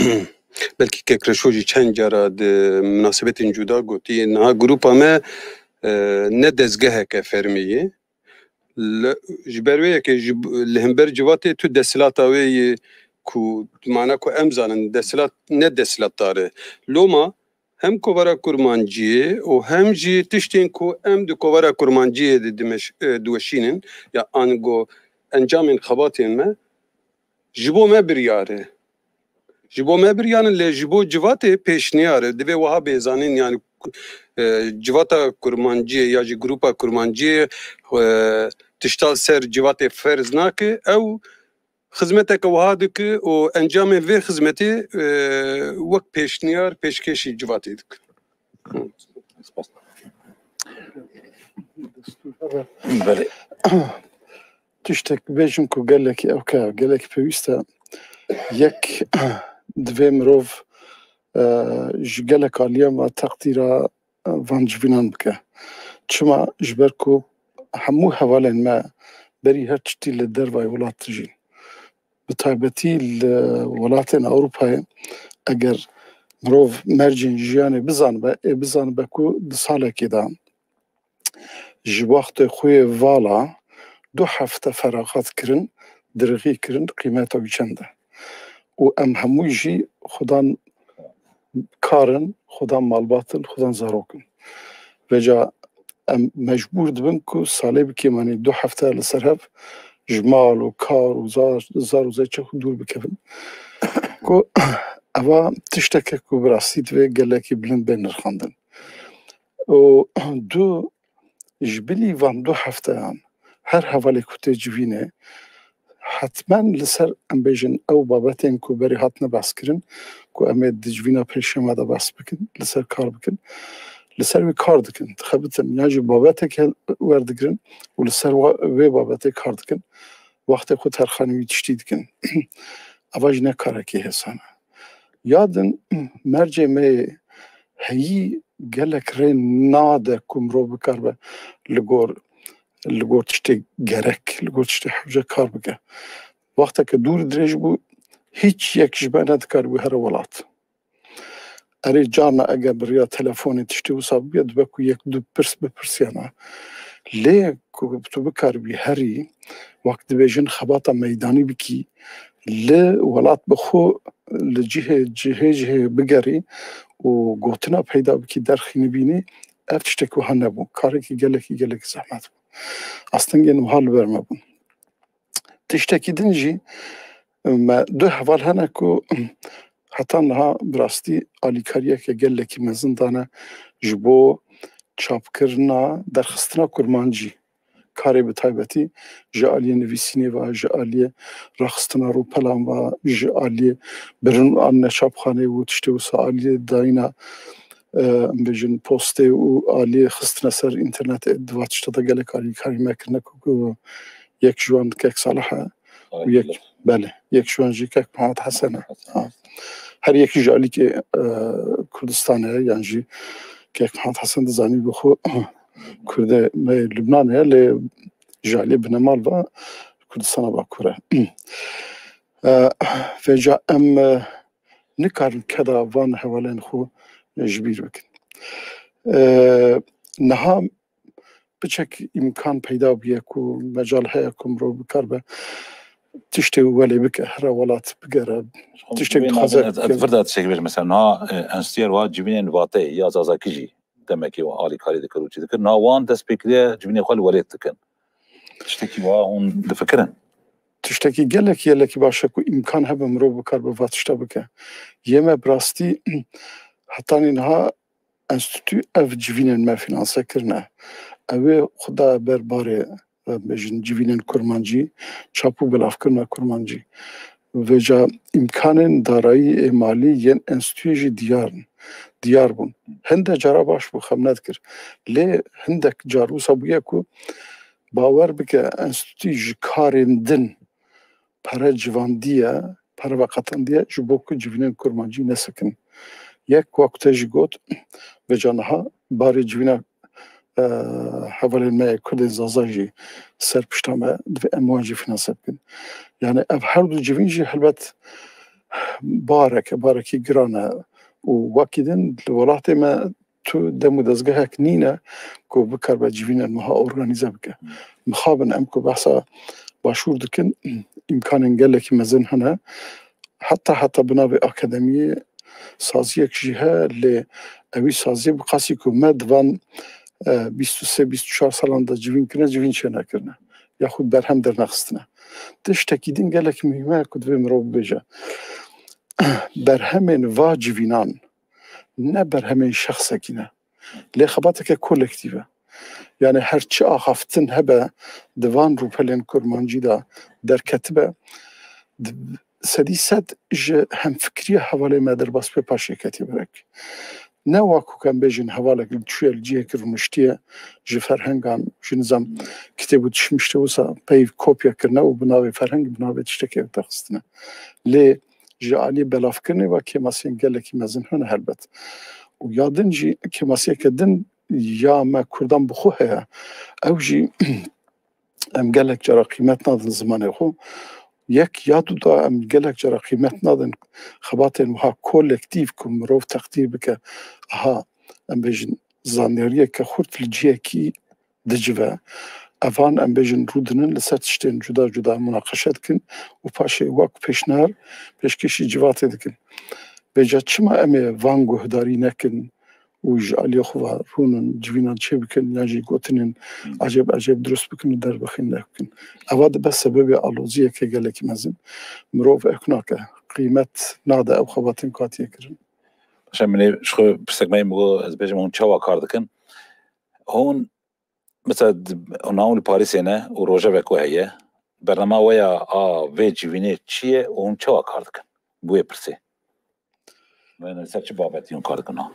belkî kek Reşo jî çend cara di minasebetên cuda gotiye. Niha grupa me, e, ne dezgeheke fermî ye. Li, ji ber wê yekê ji, li hember civatê tu desthilata wê yê ku mana ku em zanin deshilat ne desthilata re. Loma hem kovara kurmanciyê û hem jî tiştên ku em di kovara kurmanciyê de dimeş-, e, diweşînin ya ango encamên xebatên me ji bo me biryar e. Ji bo me biryar in lê ji bo civatê pêşniyar e. Divê wiha bê zanîn, yanî, e, civata kurmanciyê ya jî grupa kurmanciyê, e, tişta li ser civatê ferz nake. Ew xizmeteke wiha dike û encamê vê xizmetê, e, wek pêşniyar pêşkêşî civatê dike. Belê. Tiştek bêjim ku gelekî ewke, gelekî pêwîst e. Yek, divê mirov, e, ji gelek aliya me teqdîra, e, van civînan bike. Çima? Ji ber ku hemû hevalên me berî her tiştî li dervayê welat dijîn. Bi taybetî li welatên Ewropayê eger mirov mercên jiyanê bizanibe, ê bizanibe ku di salekê de ji wextê xwe yê vala du hefte feraxat kirin, dirixî kirin, qîmeta wî çend e. Û em hemû jî xudan kar in, xudan malbat in, xudan zarok in. Vêca em mecbûr dibin ku salê bikêm, yanî du hefte li ser hev ji mal û kar û zar, zar û zêçe xwe dûr bikevin. Ku eva tişteke ku bi rastî divê gelekî bilind bê nirxandin. Û du, ji bilî van du hefteyan her hevalê ku tê civînê, hetmen li ser, em bêjin, ew babetên ku berê hatine behskirin, ku em ê di civîna pêşiya me de behs bikin, li ser kar bikin, li ser wê kar dikin, dixebitin, yan jî babetek werdigirin û li ser wa-, wê babetê kar dikin, wextê xwe terxanî wî tiştî dikin. Eva jî ne karekî hêsan e. Ya din, mercê me yê heyî gelek rê nade ku mirov bikaribe li gor, li gor tiştê gerek, li gor tiştê hewce kar bike. Wexteke dûr dirêj bû, hîç yek ji me nedikaribû here welat. Erê, carna eger bi riya telefonê tiştê wisa bibe, dibe ku yek du pirs bipirsiyana. Lê ku tu bikaribî herî, wek dibêjin, xebata meydanî bikî, li welat bi xwe li cihê, cihê cihê bigerî û gotina peyda bikî, derxînî bînî, ev tiştek wiha nebû. Karekî gelekî, gelekî zehmet bû. Astengên wiha li ber me bûn. Tiştekî din jî, me du heval hene ku heta niha bi rastî alîkariyeke gelekî mezin dane ji bo çapkirina, derxistina kurmancî. Karê bi taybetî ji aliyê nivîsînê ve, ji aliyê rexistina rûpelan ve, ji aliyê birin û anine çapxanê û tiştê wisa aliyê dayîna, e, em bêjin postê û aliyê xistine ser înternetê, di va tişta de gelek alîkarî me kirine ku, ku yek ji wan kek Salih e û yek, belê, yek ji wan jî kek Mihemed Hesen e. Ha. Her yekî ji alîkê, e, Kurdistanê ye, yan jî kek Mihemed Hesen dizanî bi xwe Kurdê me yê Lubnanê ye, lê Ji alî binemal ve Kurdistana Bakur e. E, vêca em, e, nikarin keda van hevalên xwe ji bîr bikin. E, niha piçek îmkan peyda bûye ku mecal heye ku mirov bikaribe tiştê welê bike, here welat bigere, tiştek dixwaze. Ez, ez vir de tiştek bêjim, mesela, niha, e, enstitûyê wa civînên Vateyê ya Zazakî jî demekê wan alîkarî dikir û çi dikir. Niha wan dest pê kiriye civînê xwe li welêt dikin. Tiştekî wa hûn difikirin? Tiştekî gelek, gelekî baş e ku îmkan hebe mirov bikaribe va tişta bike. Yê me bi rastî hetanî niha enstîtû ev civînên me fînanse kirine. Ew ê xwe daye ber barê, em bêjin, civînên kurmancî, çap û belavkirina kurmancî. Vêca îmkanên darayî ê malî yên enstîtûyê jî diyar in, diyar bûn. Hinde cara baş bû, xem nedikir. Lê hindek car wisa bûye ku bawer bike enstîtû ji karên din pere civandiye, pere veqetandiye ji bo ku civînên kurmancî nesekin. Yek, wek te jî got, vêca niha barê civîna, e, hevalên me yê Kurdên Zaza jî ser pişta me, divê em wan jî fînanse bikin. Yani ev her du civîn jî helbet bareke, barekî giran e û wekî din li welatê me tu dem û dezgehek nîne ku bikaribe civînên wiha organîze bike. Mixabin em ku behsa Başûr dikin, îmkanên gelekî mezin hene. Heta heta bi navê akademiyê saziyek jî heye, lê ewî saziyê bi qasî ku me di van, e, bîst û sê bîst û çar salan de civîn kirine, civîn çênekirine. Yaxud berhem dernexistine. Tiştekî din gelekî muhîm heye ku divê mirov bibêje. Berhemên va civînan ne berhemên şexsekî ne. Lê xebateke kolektîv e. Yani her çi axaftin hebe di van rûpelên kurmancî de derketibe, di-, sedî sed ji hemfikriya hevalê me derbas pê paşê ketiye berek. Ne wa ku em bêjin hevalek li çûye li cihekî rûniştiye ji ferhengan, ji nizam kitêb û tişmişte wisa peyv kopya kirine û bi navê ferheng, bi navê tiştekê dexistine. Lê ji alî belavkirinê ve kêmasiyên gelekî mezin hene helbet. Û ya din jî kêmasiyeke din ya me Kurdan bi xwe heye. Ew jî em gelek cara qîmet nadin zimanê xwe. Yek ya du da em gelek cara qîmet nadin xebatên wiha kolektîf ku mirov teqdîr bike. Aha, em bêjin zanyariyeke xurt li cihekî dicive. Evan em bêjin rûdinin li ser tiştên cuda cuda munaqeşe dikin û paşê wek pêşniyar pêşkêşî civatê dikin. Vêca çima em ê van guhdarî nekin û ji aliyê xwe ve rûnin, civînan çêbikin yan jî gotinên ecêb ecêb dirust bikin û derbixîn nekin? Eva dibe sebebê aloziyeke gelekî mezin. Mirov ewk nake, qîmet nade ew xebatên ku hatiye kirin. Paşa min ê ji xwe pirsek me yê min got, ez bêjim hûn çawa kar dikin? Hûn, mesela, di-, navûn li Parîsê ne û rojevek we heye. Bernama we ya a vê civînê çi ye û hûn çawa kar dikin? Bi wê pirsê. Wê ne ser çi babetî hûn kar dikin ha?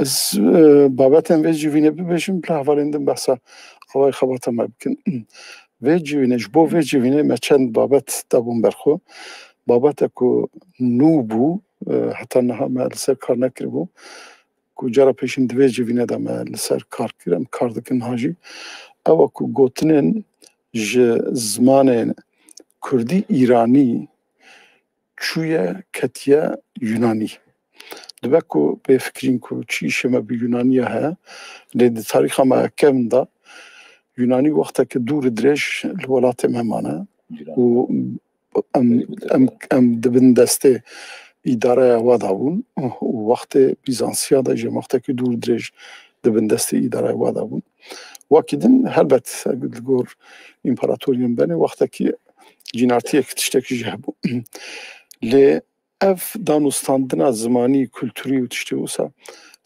Ez, e, babetên vê civînê bibêjim, bila hevalên din behsa awayê xebata me bikin. Vê civînê, ji bo vê civînê me çend babet dabûn ber xwe. Babete ku nû bû, e, heta niha me li ser kar nekiribû, ku cara pêşîn di vê civînê de me li ser kar kir, em kar dikin niha jî. Ew e ku gotinên ji zimanê kurdî îranî çûye ketiye Yunanî. Dibe ku bê fikirîn ku çi îşê me bi Yunaniya heye, lê di tarîxa me kevn de Yunanî wexteke dûr û dirêj li welatê me mane û em, em, em di bin destê îdareya we de bûn û wextê Bîzansiya de jî em wextekî dûr û dirêj di bin destê îdareya we de bûn. Wekî din helbet li gor împaratoriyên benê wextekî cînartiyek tiştekî jî hebû. Lê ev danûstandina zimanî, kulturî û tiştê wisa,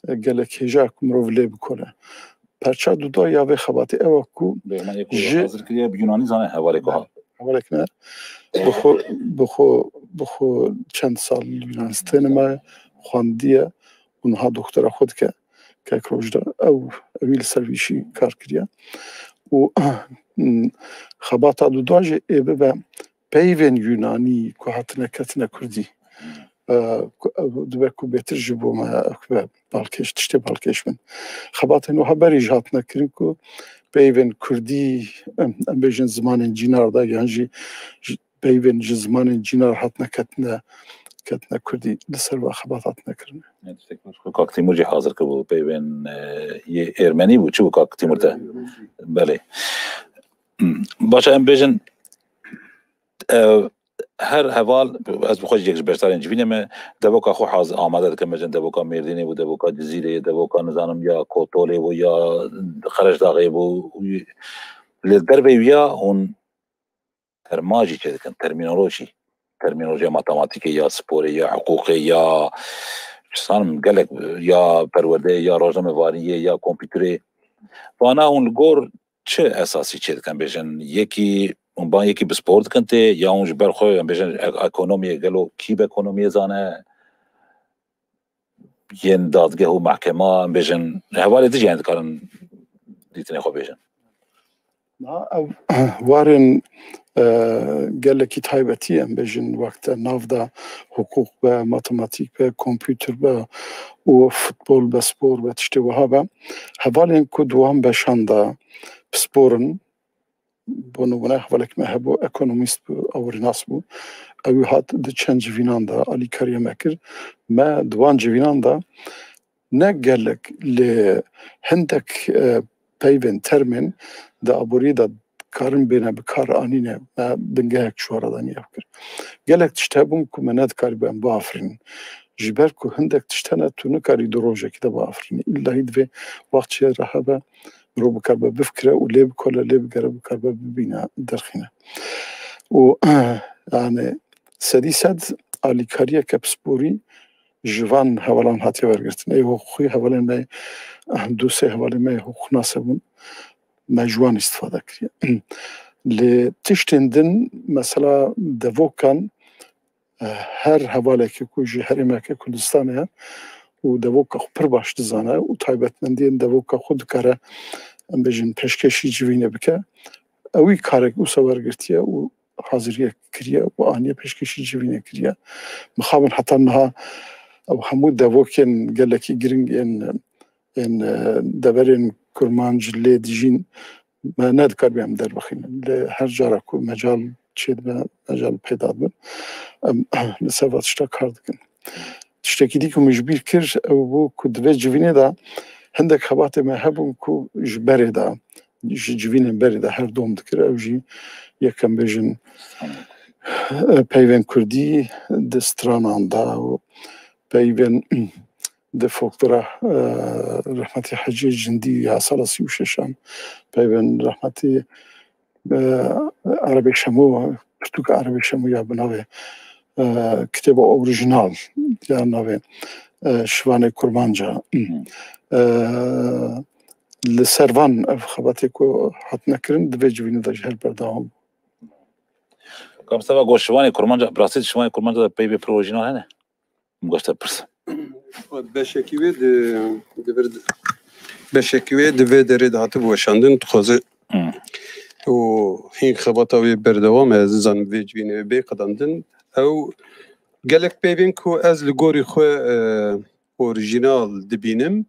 e, gelek hêja ku mirov lê bikole. Perça duda ya vê xebatê ew e ku Bêhmane ku ji hazir kiriye bi Yunanî zane hevalê ku ha. Hevalek ne. Bi xwe, bi xwe, bi xwe çend sal li Yunanistanê maye, xwendiye û niha doktora xwe dike. Kek Rojda ew, ewî li ser vî işî kar kiriye. Û xebata duda jî ê bibe peyvên Yunanî ku hatine ketine Kurdî. E, ku, e, dibe ku bêtir ji bo me, e, ku be balkêş, tiştê balkêş bin. Xebatên wiha berî jî hatine kirin ku peyvên kurdî, em, em bêjin zimanên cînar de, yan jî ji, peyvên ji zimanên cînar hatine ketine, ketine kurdî, li ser ve xebat hatine kirine. Evet, tiştek baş. Kak Tîmur jî hazir kiribû, peyvên, e, yê êrmenî bû, çi bû Kak Tîmur te? Belê. Hmm. Baş e, em bêjin, e, her heval, ez bi xwe jî yek ji beşdarên civînê me, devoka xwe haz-, amade dikim, bêjin devoka Mêrdînê bû, devoka Cizîrê, devoka, nizanim, ya Kotolê bû, ya Xerejdaxê bû. Li derveyî ya hûn terma jî çêdikin, termînolojî. Termînolojiya matematîkê ya sporê ya hiqûqê ya, zanim gelek ya perwerdeyê ya rojnamevaniyê ya kompîterê. Vana hûn li gor çi esasî çêdikin? Bêjin yekî, hûn ban yekî bi spor dikin tê, ya hûn ji ber xwe, em bêjin, ek-, ekonomiyê, gelo kî bi ekonomiyê zane? Yên dadgeh û mehkema, em bêjin, hevalê dijî, yani, dikarin dîtinê xwe bêjin. Na, ew warên, e, gelekî taybetî, em bêjin, wek te nav de, hiqûq be, matematîk be, kompûter be û futbol be, spor be, tiştê wiha be. Hevalên ku di wan beşan de pispor in, bo nimûne hevalek me hebû, ekonomîst bû, awrînas bû. Ew hat di çend civînan de alîkariya me kir. Me di wan civînan de ne gelek, lê hindek, e, peyvên termên di aboriyê de dikarin bêne bi kar anîne, me bingehek ji we re danî ev kir. Gelek tişt hebûn ku me nedikarîbû em biafirînin. Ji ber ku hindek tişt hene tu nikarî di rojekê de biafirînî. Îllahî divê wext çê re hebe, mirov bikaribe bifikire û lê bikole, lê bigere, bikaribe bibîne, derxîne. Û, yani, sedî sed alîkariyeke pisporî ji van hevalan hatiye wergirtin. Ê hiqûqî hevalên me, du sê hevalên me hiqûqnase bûn, me ji wan îstifade kiriye. Lê tiştên din, mesela devokan, e, her hevalekê ku ji herêmeke Kurdistanê ye û devoka xwe pir baş dizane û taybetmendiyên devoka xwe dikare, em bêjin, pêşkêşî civînê bike, ewî karek wisa wergirtiye û haziriyek kiriye û aniye pêşkêşî civînê kiriye. Mixabin heta niha ew hemû devokên gelekî giring ên, ên, e, deverên Kurmanc lê dijîn, me nedikaribî em derbixînin. Lê her cara ku mecal çêdibe, mecal peyda dibe, em li ser va tişta kar dikin. Tiştekî dî ku min ji bîr kir, ew bû ku di vê civînê de hindek xebatê me hebûn ku ji berê de, ji civînên berê de her dom dikir. Ew jî yekem bêjin, e, peyvên kurdî di stranan de û peyvên di folklora, e, rehmetî Hecî Cindî ya sala sî û şeşan, peyvên rehmetî, e, Erebê Şemû, pirtûka Erebê Şemû ya bi navê, e, kitêba orîjinal ya navê, e, Şivanê Kurmanca. E, li ser van ev xebatê ku hatine kirin, di vê civînê de jî her berdewam. Ka Mustafa got, Şivanê Kurmanca, bi rastî Şivanê Kurmanca de peyvê pir orîjinal hene? Min goşte pirs. Beşekî wê di, di vir, beşekî wê di vê derê de hatibû weşandin, dixwaze Hmm. û hîn xebata wê berdewam e, ez nizanim vê civînê wê bê qedandin. Ew gelek peyvên ku ez li gorî xwe, e, orîjinal dibînim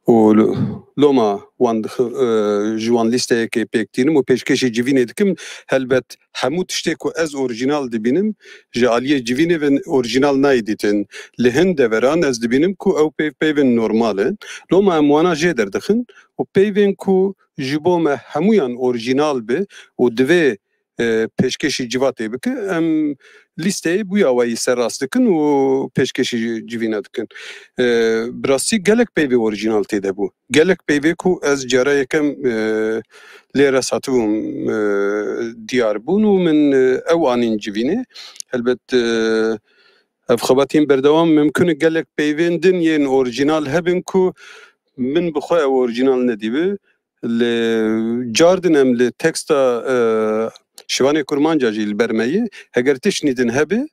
û lo-, loma wan dix-, e, ji wan lîsteyekê pêk tînim û pêşkêşî civînê dikim. Helbet hemû tiştê ku ez orîjinal dibînim, ji aliyê civînê ve orîjinal nayê dîtin. Li hin deveran ez dibînim ku ew peyv peyvên normal in. Loma em wana jê derdixin û peyvên ku ji bo me hemûyan orîjinal bi û divê, e, pêşkêşî civatê bike, em lîsteyê bûya weyî serrast dikin û pêşkêşî civîna dikin. E, bi rastî gelek peyvê orîjinal tê de bû. Gelek peyvê ku ez cara yekem, e, lê rest hatibûm, e, diyar bûn û min, e, ew anîn civînê. Helbet, e, ev xebatên berdewam mimkun e gelek peyvên din yên orîjinal hebin ku min bi xwe ew orîjinal nedîbi. Li cardin em li teksta, e, Şivanê Kurmanca jî li ber me ye. Heger tiştî din hebe,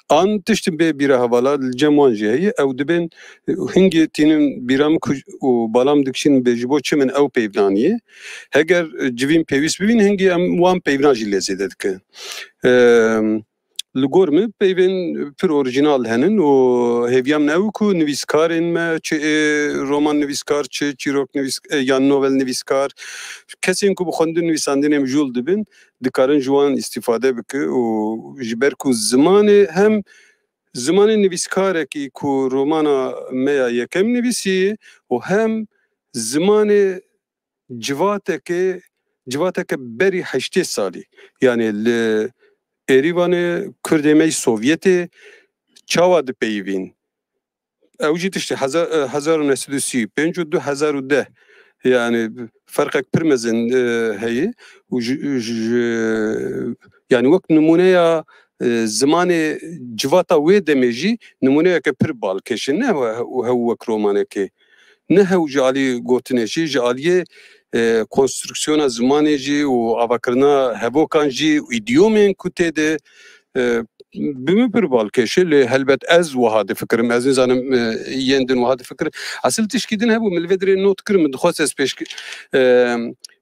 an tiştin bê bîra hevala li cem wan jî heye, ew dibên, e, hingê tînin bîra min ku û bala min dikişînin bê ji bo çi min ew peyvna aniye. Heger, e, civîn pêwîst bibîn, hingê em wan peyvna jî lê zêde dikin. E, Li gor min peyvên pir orîjînal henin û hêviya min ew ku nivîskarên me, çi ê roman nivîskar, çi çîrok nivîsk-, e, yan novel nivîskar, kesên ku bi xwendin nivîsandinê mijûl dibin, dikarin ji wan îstîfade bike û ji ber ku zimanê hem zimanê nivîskarekî ku romana me ya yekem nivîsî û hem zimanê civateke, civateke berî heştê salî, yanî li Êrîvanê Kurdê me yî Sovyetê çawa dipeyivîn? Ew jî tiştê heza-, e, hezar û neh sed û sî û pênc û du hezar û deh, yanî ferqek pir mezin, e, heye û ji, ji, yanî wek nimûneya, e, zimanê civata wê demê jî nimûneyeke pir balkêş e, ne he-, hew wek romanekê. Ne hew ji alî gotinê jî, ji aliyê, e, konstrüksiyona zimanê jî û avakirina hevokan jî û îdiyomên ku tê de, e, bi min pir balkêş e, lê helbet ez wiha difikirim. Ez nizanim, e, yên din wiha difikirin. Esil tişkî din hebû, min li vê dirê not kir, min dixwest ez pêş, e,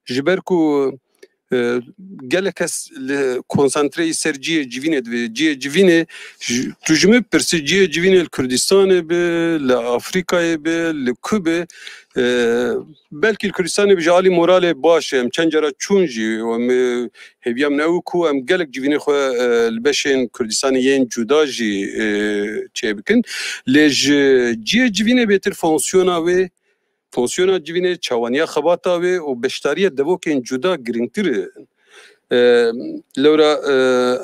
ji ber ku, e, gelek kes li konsantreyî ser cihê civînê dibe. Cihê civînê, ji, tu ji min pirsî cihê civînê li Kurdistanê be, li Afrîkayê be, li ku be, e, belkî li Kurdistanê be ji alî moralê baş e. Em çend cara çûn jî û em, e, hêviya min ew ku em gelek civînê xwe, e, li beşên Kurdistanê yên cuda jî, e, çêbikin. Lê ji cihê civînê bêtir fonksiyona wê, fonksiyona civînê, çawaniya xebata wê û beşdariya devokên cuda girîngtir in. E, lewra, e,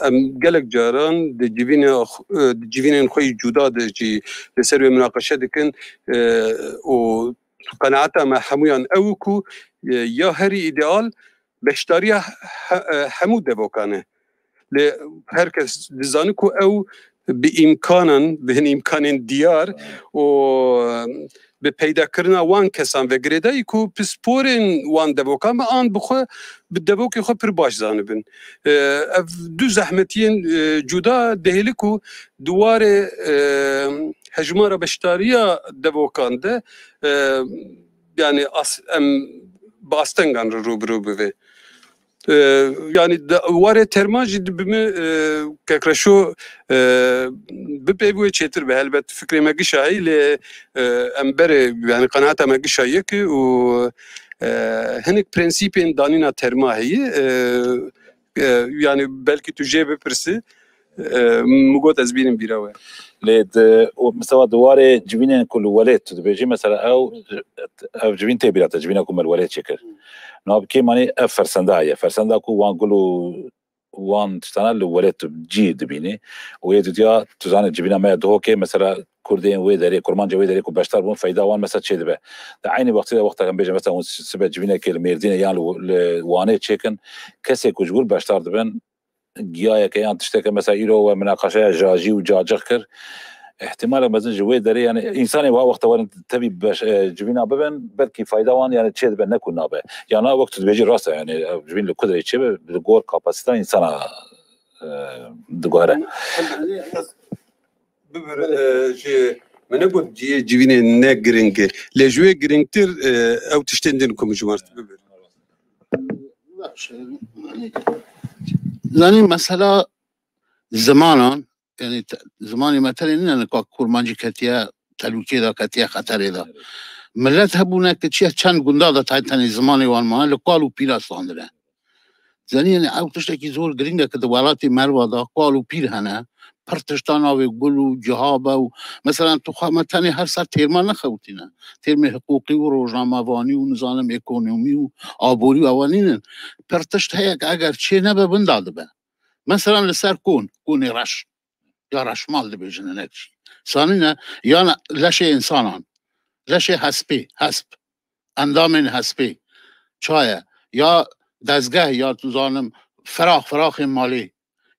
em gelek caran di civîna xw-, e, di civînên xwe yî cuda de jî li ser wê minaqeşe dikin, e, û qenaeta me hemûyan ew ku, e, ya herî îdeal beşdariya he-, e, hemû devokan e. Lê her kes dizane ku ew bi îmkanan, bi hin îmkanên diyar û bi peydakirina wan kesan ve girêdayî ku pisporên wan devokan be an bi xwe, bi devokê xwe pir baş zanibin. E, ev du zehmetiyên, e, cuda dihêle ku di warê, e, hejmara beşdariya devokan de, e, yanî as-, em bi astengan re rû bi rû bibe. E, yanî di warê terma jî di bi min, e, Kekreşo, e, bi peyvê wê çêtir be. Helbet fikrê me gişa heyî, lê, e, em berê, yanî qenaeta me gişa yek e û, e, hinek prensîpên danîna terma heyî. E, e, yanî belkî tu jê bipirsî, e, min got ez bînim bîra we. Lê di, û mesela di warê civînên ku li welêt tu dibêjî, mesela ew, ev civîn tê bîra te, civîna ku me li welêt çêkir. Niha bi kêmanî ev fersenda heye. Fersenda ku wan gul û wan tiştana li welêt tu cî dibînî. Û yê dutiya, tu zanî civîna me ya Duhokê, mesela Kurdên wê derê, Kurmancên wê derê ku beşdar bûn, feyda wan mesela çê dibe. Di eynî wextî de wexta em bêjin, mesela hûn sibe civînekê li Mêrdînê yan li, li Wanê çêkin, kesê ku ji wir beşdar dibin, giyayeke yan tişteke, mesela îro we minaqeşeya jajî û cacix kir, îhtimalek mezin ji wê derê, yanî, hmm, însanê wiha wexta werin tevî beş-, e, civîna bibin, belkî fayda wan, yanî, çê dibe, ne ku nabe. Yana wek tu dibêjî rast e, yanî, ev civîn li ku derê çêbe, li gor kapasîteya însana, e, diguhere. Bibir, e, ji min negot cihê civînê ne giring e. Lê ji wê giringtir, e, ew tiştên din ku min ji wan bibir. Baş e. Zanî mesela zimanan, yanî te-, zimanê me tenê nîne nika kurmancî ketiye telûkê de, ketiye xeterê de. Milet hebûne ki çiye çend gunda de tay tenê zimanê wan mane, li kal û pîra standine. Zanî, yanî ew tiştekî zor giring e ki di welatê Merva de kal û pîr hene, pir tişta navê gul û ciha be û, mesela, tu xwe me tenê her ser têrma nexewitîne. Têrmê hiqûqî û rojnamevanî û, nizanim, ekonomî û aborî û ewa nînin. Pir tişt heye ki eger çê nebe, winda dibe. Mesela li ser kon, konê reş. Ya reşmal dibêjin hinek jî. Sanîne, yan leşê însanan, leşê hespê, hesp, endamên hespê, çaye, ya dezgeh, ya tu zanim, firax, firaxên malê.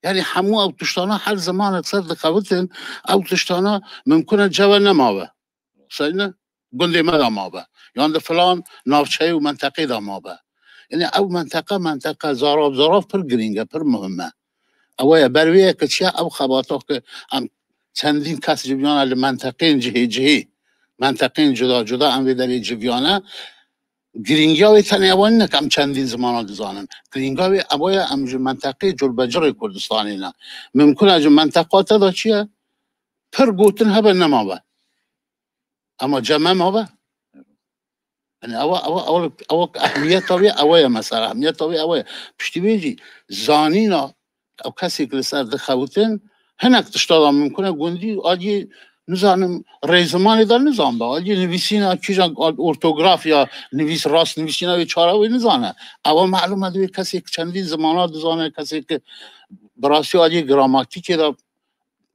Yanî hemû ew tiştana her zimanek ser dixewitin, ew tiştana mimkun e ceve nemabe. Seyne gundê me de mabe. Yan di filan navçeyê û menteqê de mabe. Yanî ew menteqe, menteqe zarav, zarav pir girîng e, pir muhim e. Ew ye, ber wê ye ki çiye ew xebata ki em çendîn kes civiyane li menteqên cihê cihê, menteqên cuda cuda em vê derê civiyane, Girîngiya wê tenê ewa nîne ke em çendîn zimana dizanin. Girîngiya wê ewa ye em ji menteqê curbecirê Kurdistanê ne. Mimkun e ji menteqa te de çi ye? Pir gotin hebe nemabe. Ama cem e mabe. Yani ewa, ewa, ewa, ewa ehmiyeta wê ewa ye mesela. Ehmiyeta wê ewa ye. Piştî wê jî zanîna ew kesê ku li ser dixewitin, hinek tişta da mimkun e gundî aliyê, nizanim, rêzimanê de nizan be. Aliyê nivîsîna kîjan ortografya, nivîs, rast nivîsîna wê çara wê nizane. Ewa malûm e divê kesê ku çendîn zimana dizane, kesê ku bi rastî aliyê gramatîkê de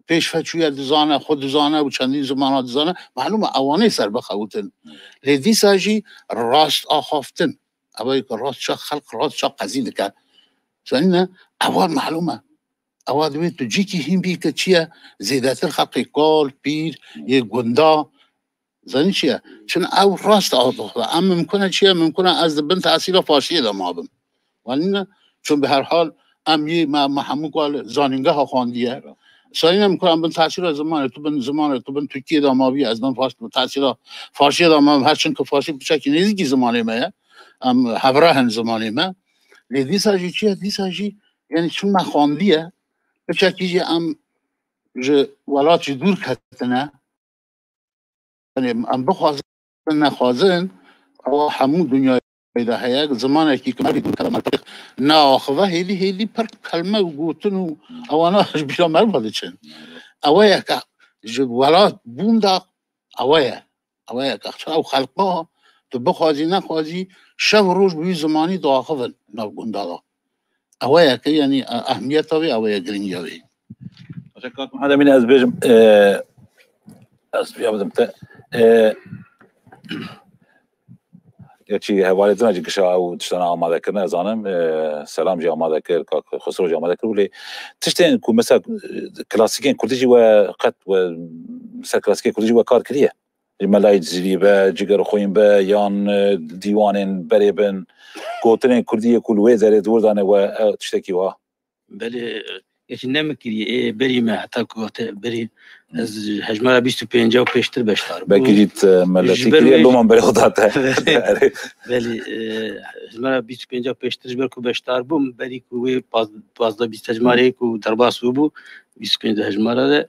pêşve çûye dizane, xwe dizane û çendîn zimana dizane, malûm e ewanê ser bixewitin. Lê dîsa jî rast axaftin. Ewa yê ku rast çax xelq rast çax qezî dike. Zanîne, ewa malûm e. Ewa divê tu cîkî hîn bî ke çi ye? Zêdetir xelqê kal, pîr, yê gunda. Zanî çi ye? Çin ew rast axafe. Em mimkun e çi ye? Mimkun e ez di bin tesîra faşiyê de mabim. Zanîne? Çun bi her hal em yê me, me hemû ku li zanîngeha xwandiye. Zanîne mimkun e em bin tesîra zimanê, tu bin zimanê, tu bin Tirkiyê de mabî, ez bin faş-, tesîra faşiyê de mabim. Her çin ku faşî piçekî nêzîkî zimanê me ye. Em hevra hin zimanê me. Lê dîsa jî çi ye? Dîsa jî, yani çi me xwandiye, piçekî jî em ji welat jî dûr ketine. Yani em bixwazin, nexwazin, ewa hemû dinyayê de heye. Zimanekî ku mervî dûr kete, mervî naaxive, hêlî hêlî pir kelme û gotin û ewana ji bîra merva diçin. Ewa ye ke ji welat bûn de ewa ye. Ewa ye ke ew xelqa tu bixwazî nexwazî şev û roj bi wî zimanî diaxivin nav gunda de. Ewa ye ke, yanî, e, ehmiyeta wê ewa ye, girîngiya wê. Baş e, kak Mihemed Emîn, ez bêjim, e, ez piya bidim te. E, gerçî hevalê din jî gişa ew tiştana amade kirine, ez zanim, e, Selam jî amade kir, kak Xusro jî amade kir, lê tiştên ku mesela, e, klasîkên kurdî jî we qet we ser klasîkê kurdî jî we kar kiriye. Ji Melayê Cizîrî be, Cigerxwîn be, yan, e, dîwanên berê bin, gotinên kurdî yê ku li wê derê di wir de ne we, e, tiştekî wiha? Belê, e, yekî ne min kiriye, ê berî me, heta ku te berî, ez hejmara bîst û pênca û pêştir beşdar bûm. Belkî jî te, e, meletî kiriye, loma berê xwe da te. Belê, e, hejmara bîst û pênca pêştir ji ber ku beşdar bûm, berî ku wê paz-, pazdeh bîst hejmarê ku derbas bûbû, bîst û pênc hejmara de,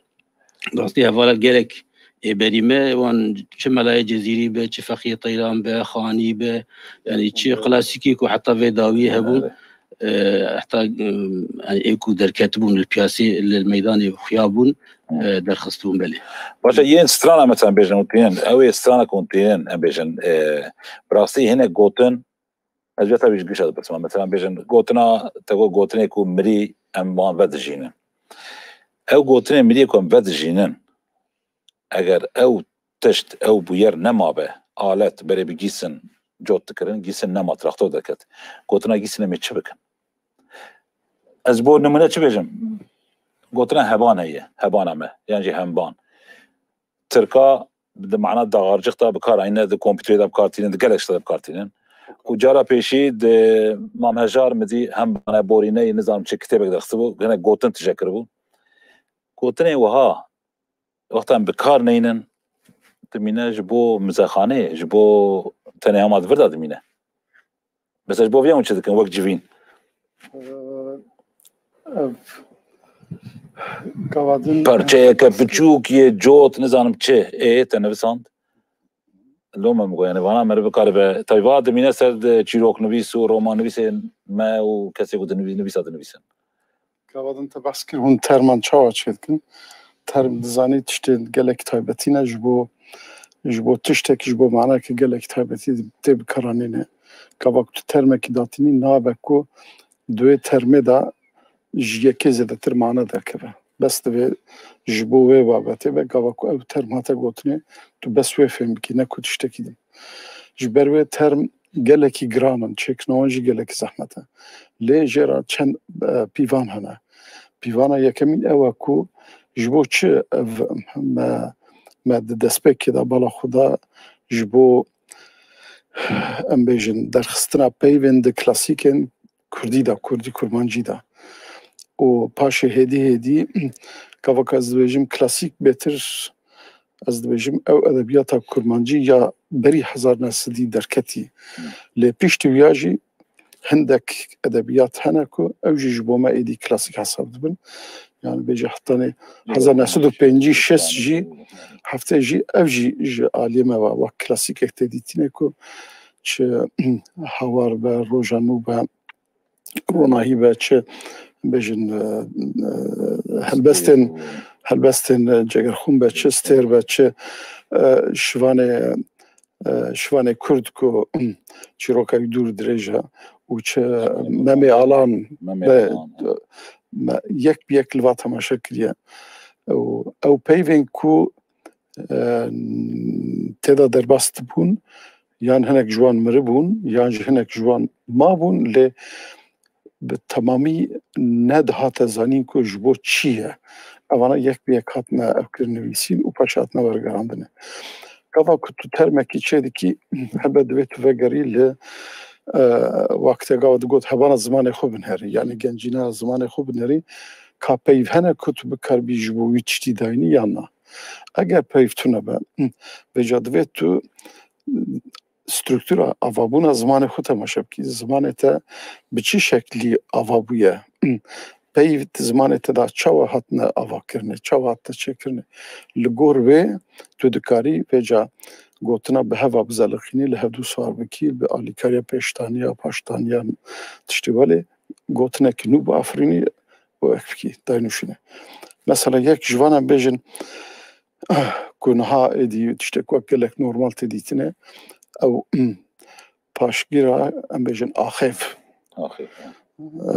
rastî hevala gelek ê berî me, wan çi Melayê Cizîrî be, çi Fexiyê Teyran be, Xanî be, yanî çi klasîkî ku heta vê dawiyê hebûn, e, heta, e, yanî ê ku derketibûn li piyasê, li meydanê xuya bûn, e, derxistibûn belê. Baş e, yên strana me em bêjin û tînin, ew ê strana ku tînin em bêjin, e, bi rastî hinek gotin, ez vê tevî ji gişa dipirsim. Mesela bêjin, gotina, te got gotinê ku mirî em wan vedijînin. Ew gotinê mirî ku em vedijînin, eger ew tişt, ew bûyer nemabe, alet berê bi gîsin cot dikirin, gîsin nema, traktor derket. Gotina gîsin em ê çi bikin? Ez bo nimûne çi bêjim? Gotina heban heye, hebana me, yan jî hemban. Tirka di mana daxarcix de bi kar anîne, di kompîterê de bi kar tînin, di gelek tişta de bi kar tînin. Û cara pêşî di Mam Hejar min dî hem bane borîneyê, nizanim çi kitêbek derxistibû, hinek gotin tije kiribû. Gotinên wiha wexta em bi kar neynin, dimîne ji bo mizexanê, ji bo tenê hema di vir de dimîne. Mesela ji bo vê hûn çi dikin wek civîn? Ev gava din Parçeyeke biçûk yê cot, nizanim çi, ê te nivisand. Loma min got, yani vana meriv bikaribe. Tabii va dimîne ser de çîroknivîs û romannivîsên me û kesê ku dinivî-, nivîsa dinivîsin. Gava din te behs kir, hûn terman çawa çêdikin? Term dizanî tiştê gelek taybetî ne, ji bo, ji bo tiştek, ji bo manayeke gelek taybetî tê bikaranîne. Gava ku tu termekî datînî nabe ku di wê termê de ji yekê zêdetir mana derkeve. Bes divê ji bo wê babetê be, gava ku ew term hate gotinê, tu bes wê fêm bikî, ne ku tiştekî din. Ji ber wê term gelekî giran in, çêkirina wan jî gelekî zehmet e. Lê jê re çend, e, pîvan hene. Pîvana yekemîn ew e ku ji bo çi ev me, me di destpêkê de bala xwe da ji bo, em bêjin, derxistina peyvên di klasîkên kurdî de, kurdî kurmancî de. Û paşê hêdî hêdî, gava ku ez dibêjim klasîk bêtir, ez dibêjim ew edebiyata kurmancî ya berî hezar neh sedî derketî. Lê piştî wiya jî hindek edebiyat hene ku ew jî ji bo me êdî klasîk hesab dibin. Yani bêje hetanê hezar neh sed û pêncî şêst jî, heftê jî, ev jî ji aliyê me ve wek klasîkek tê dîtînê ku çi Hawar be, Roja Nû be, Ronahî be, çi bêjin, e, e, helbestên, helbestên, e, Cegerxûn be, çi Stêr be, çi, e, şivanê, e, şivanê Kurd ku çîroka wî dûr dirêj e û çi Memê Alan Memê be, Alan, e, me yek bi yek li va temaşe kiriye. Û ew peyvên ku, e, tê de derbas dibûn, yan hinek ji wan miribûn, yan jî hinek ji wan mabûn, lê bi temamî nedihate zanîn ku ji bo çi ye. Evana yek bi yek hatine evkirin nivîsîn û paşê hatine wergerandine. Gava ku tu termekî çêdikî, helbet divê tu vegerî li, e, wextê gava digot hebana zimanê xwe binêrî, yani gencîna zimanê xwe binêrî, ka peyv hene ku tu bikaribî ji bo wî tiştî dayînî yan na. Eger peyv tune be, vêca divê tu struktura avabûna zimanê xwe temaşe bikî. Zimanê te bi çi şeklî ava bûye? Peyv di zimanê te de çawa hatine avakirinê, çawa hatine çêkirinê? Li gor wê tu dikarî vêca gotina bi heva bizeliqînî, li hevdû sar bikî, bi alîkariya pêştaniya, paştaniya tiştê welê gotinekî nû biafirînî û ek bikî, daynûşînê. Mesela yek ji van em bêjin, ku niha êdî tiştek wek gelek normal tê dîtine, ew, paşgîra, em bêjin, axêv. Axêv, ha. E,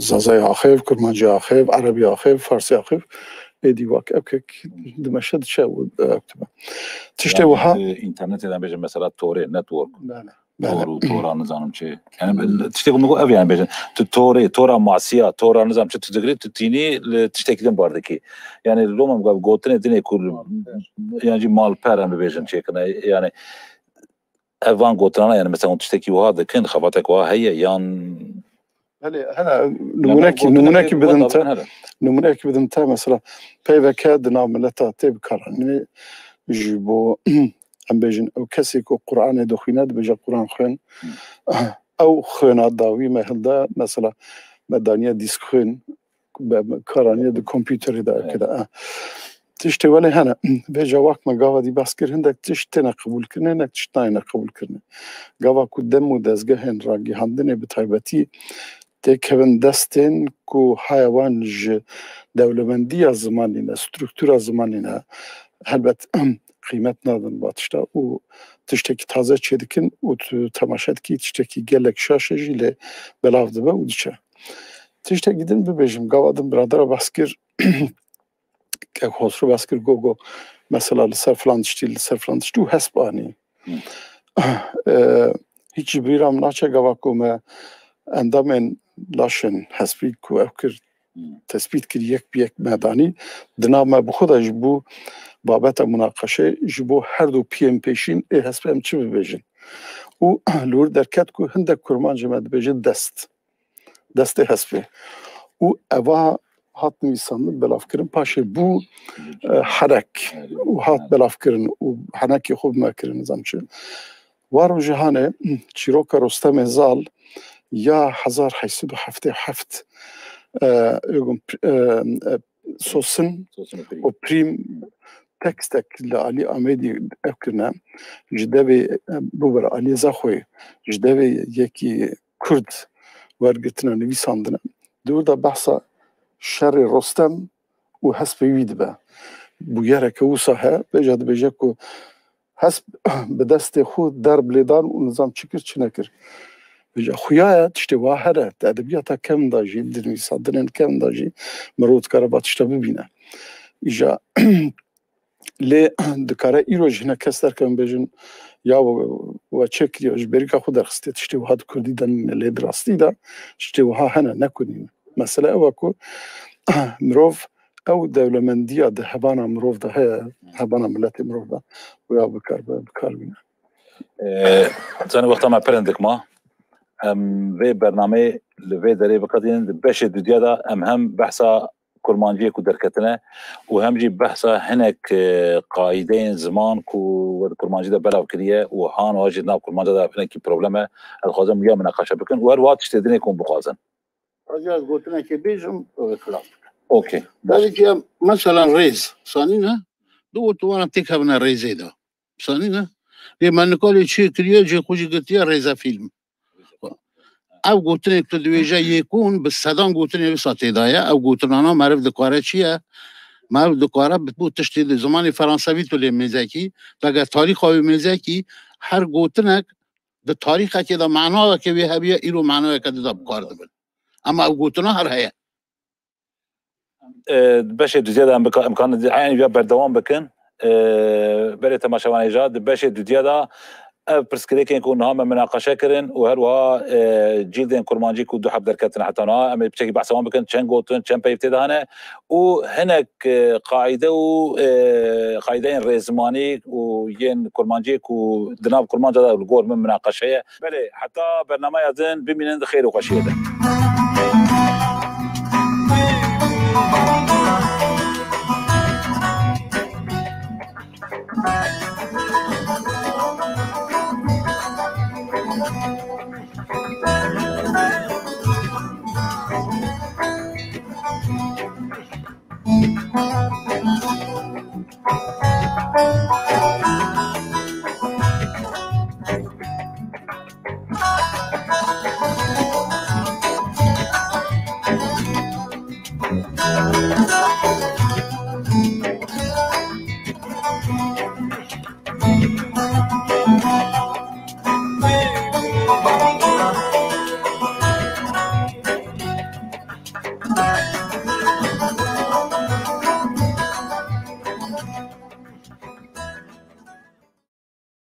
Zazayê axêv, Kurmancî axêv, Erebî axêv, Farsî axêv, êdî wek ewkek dimeşe diçe û, e, ew dibe. Tiştê Yani wiha di înternetê de bêjin mesela torê, network. Bele. Bele. Tor û tora nizanim çi. Yani tiştê ku min got ev yani bêjin. Tu torê, tora masiya, tora nizam çi tu digirî, tu tînî li tiştekî din bar dikî. Yani loma min gotinê dinê ku yani jî malper em bibêjin çêkirine. Yani ev van gotinana yani mesela hûn tiştekî wiha dikin, xebatek wiha heye yan Belê, hene, Yani nimunekî, gotinekî nimunekî bidim te, hele. Nimunekî bidim te, mesela peyveke di nav mileta tê bikaranînê ji bo, em bêjin, ew kesê ku Qur'anê dixwîne, dibêje Qur'an xwên. Ew xwêna dawî me hilda, mesela me daniye dîsk xwên, be, me karaniye di kompîterê de, Evet. eke de, eh. Tiştê welê hene, vê cawak me gava dî behs kir, hindek tişt têne qebûlkirinê, hinek tişt nayêne qebûlkirinê. Gava ku dem û dezgehên ragihandinê bi taybetî têkevin destên ku haya wan ji dewlemendiya zimanî ne, struktura zimanî ne, helbet qîmet nadin va tişta û tiştekî taze çêdikin û tu temaşe dikî tiştekî gelek şaş e jî lê belav dibe û diçe. Tiştekî din bibêjim, gava din biradera behs kir, Kek Xosro behs kir, got, got, mesela li ser filan tiştî, li ser filan tiştî û hesp anî. Hı. Eh, hiç ji bîra min naçe gava ku me endamên laşên hespî ku ew kir, Hı. tespît kir, yek bi yek me danî, di nav me bi xwe de ji bo babeta munaqeşê, ji bo her du piyên pêşîn ê hespê em çi bibêjin. Û li wir derket ku hindek kurmancê me dibêjin dest. Destê hespê. Û eva hat nivîsandin, belavkirin, paşê bû, e, herek û hat belavkirin û henekê xwe bi me kirin, nizam çi. War û jihane çîroka Rostemê Zal ya hezar heyşt sed û heftê û heft, e, e, e, Sosin Sosin û Prîm. û Prîm tek tek li alî Amêdî ev kirine. Ji devê, e, bibir alî Zexoyê, ji devê yekî Kurd wergirtine, nivîsandine. Di wir de behsa şerê Rostem û hespê wî dibe. Bûyereke wisa heye, vêca dibêje ku hesp bi destê xwe derb lê dan û nizam çi kir, çi nekir. Vêca xuya ye, tiştê wa here, di edebiyata kevin de jî, di nivîsandinên kevin de jî mirov dikare va tişta bibîne. Îja Lê dikare îro jî hinek kes derkevin bêjin, ya we, we çêkiriye, ji bêrîka xwe derxistiye, tiştê wiha di kurdî de nîne, lê di rastî de tiştê wiha hene, ne ku nîne. Mesele ew e ku mirov ew dewlemendiya di hebana mirov de heye, hebana miletê mirov de, wê ya bikar be, bikar bîne. Ee, zanî wexta me pir hindik ma. Em vê bernameyê li vê derê biqedînin, di beşê dudiya de em hem behsa kurmanciyê ku derketine û hem jî behsa hinek, e, qaîdeyên ziman ku we di kurmancî de belav kiriye û han wa jî di nav kurmanca de hinekî problem e, ez dixwazim ya minaqeşe bikin û her wiha tiştê dinê ku hûn bixwazin. Hacı, ez gotinekê bêjim, e, xilas bikim. Okey. Tabii ki, mesela rêz, sanîne, di û wana têkevine rêzê de. Sanîne, lê me nikarê çê kiriye, cê xwe jî girtiye rêze fîlm. Ev gotinê ku tu dibêje yekûn, bi sedan gotinê wisa tê de ye. Ev gotinana meriv dikare çi ye? Meriv dikare bi bo tiştê di zimanê feransevî tu lê mêzekî, tu eger tarîxa wê mêzekî, her gotinek di tarîxekê de manaweke wê hebiye, îro manaweke di de bi kar dibin. Ama ev gotina her heye. E, beşê duziye de em bika-, imkan eynî vêya berdewam bikin. E, berê temaşevanê ja di beşê duziye de ev pirsgirêkên ku niha me minaqeşe kirin û her wiha, e, cîldên kurmancî ku du heb derketine heta niha em ê piçekî behsa wan bikin, çend gotin, çend peyv tê de hene û hinek, e, qaîde û, e, qaîdeyên rêzimanî û yên kurmanciyê ku di nav kurmanca de li gor min minaqeşe ye. Belê, heta bernameya din bimînin di xêr û xweşiyê de.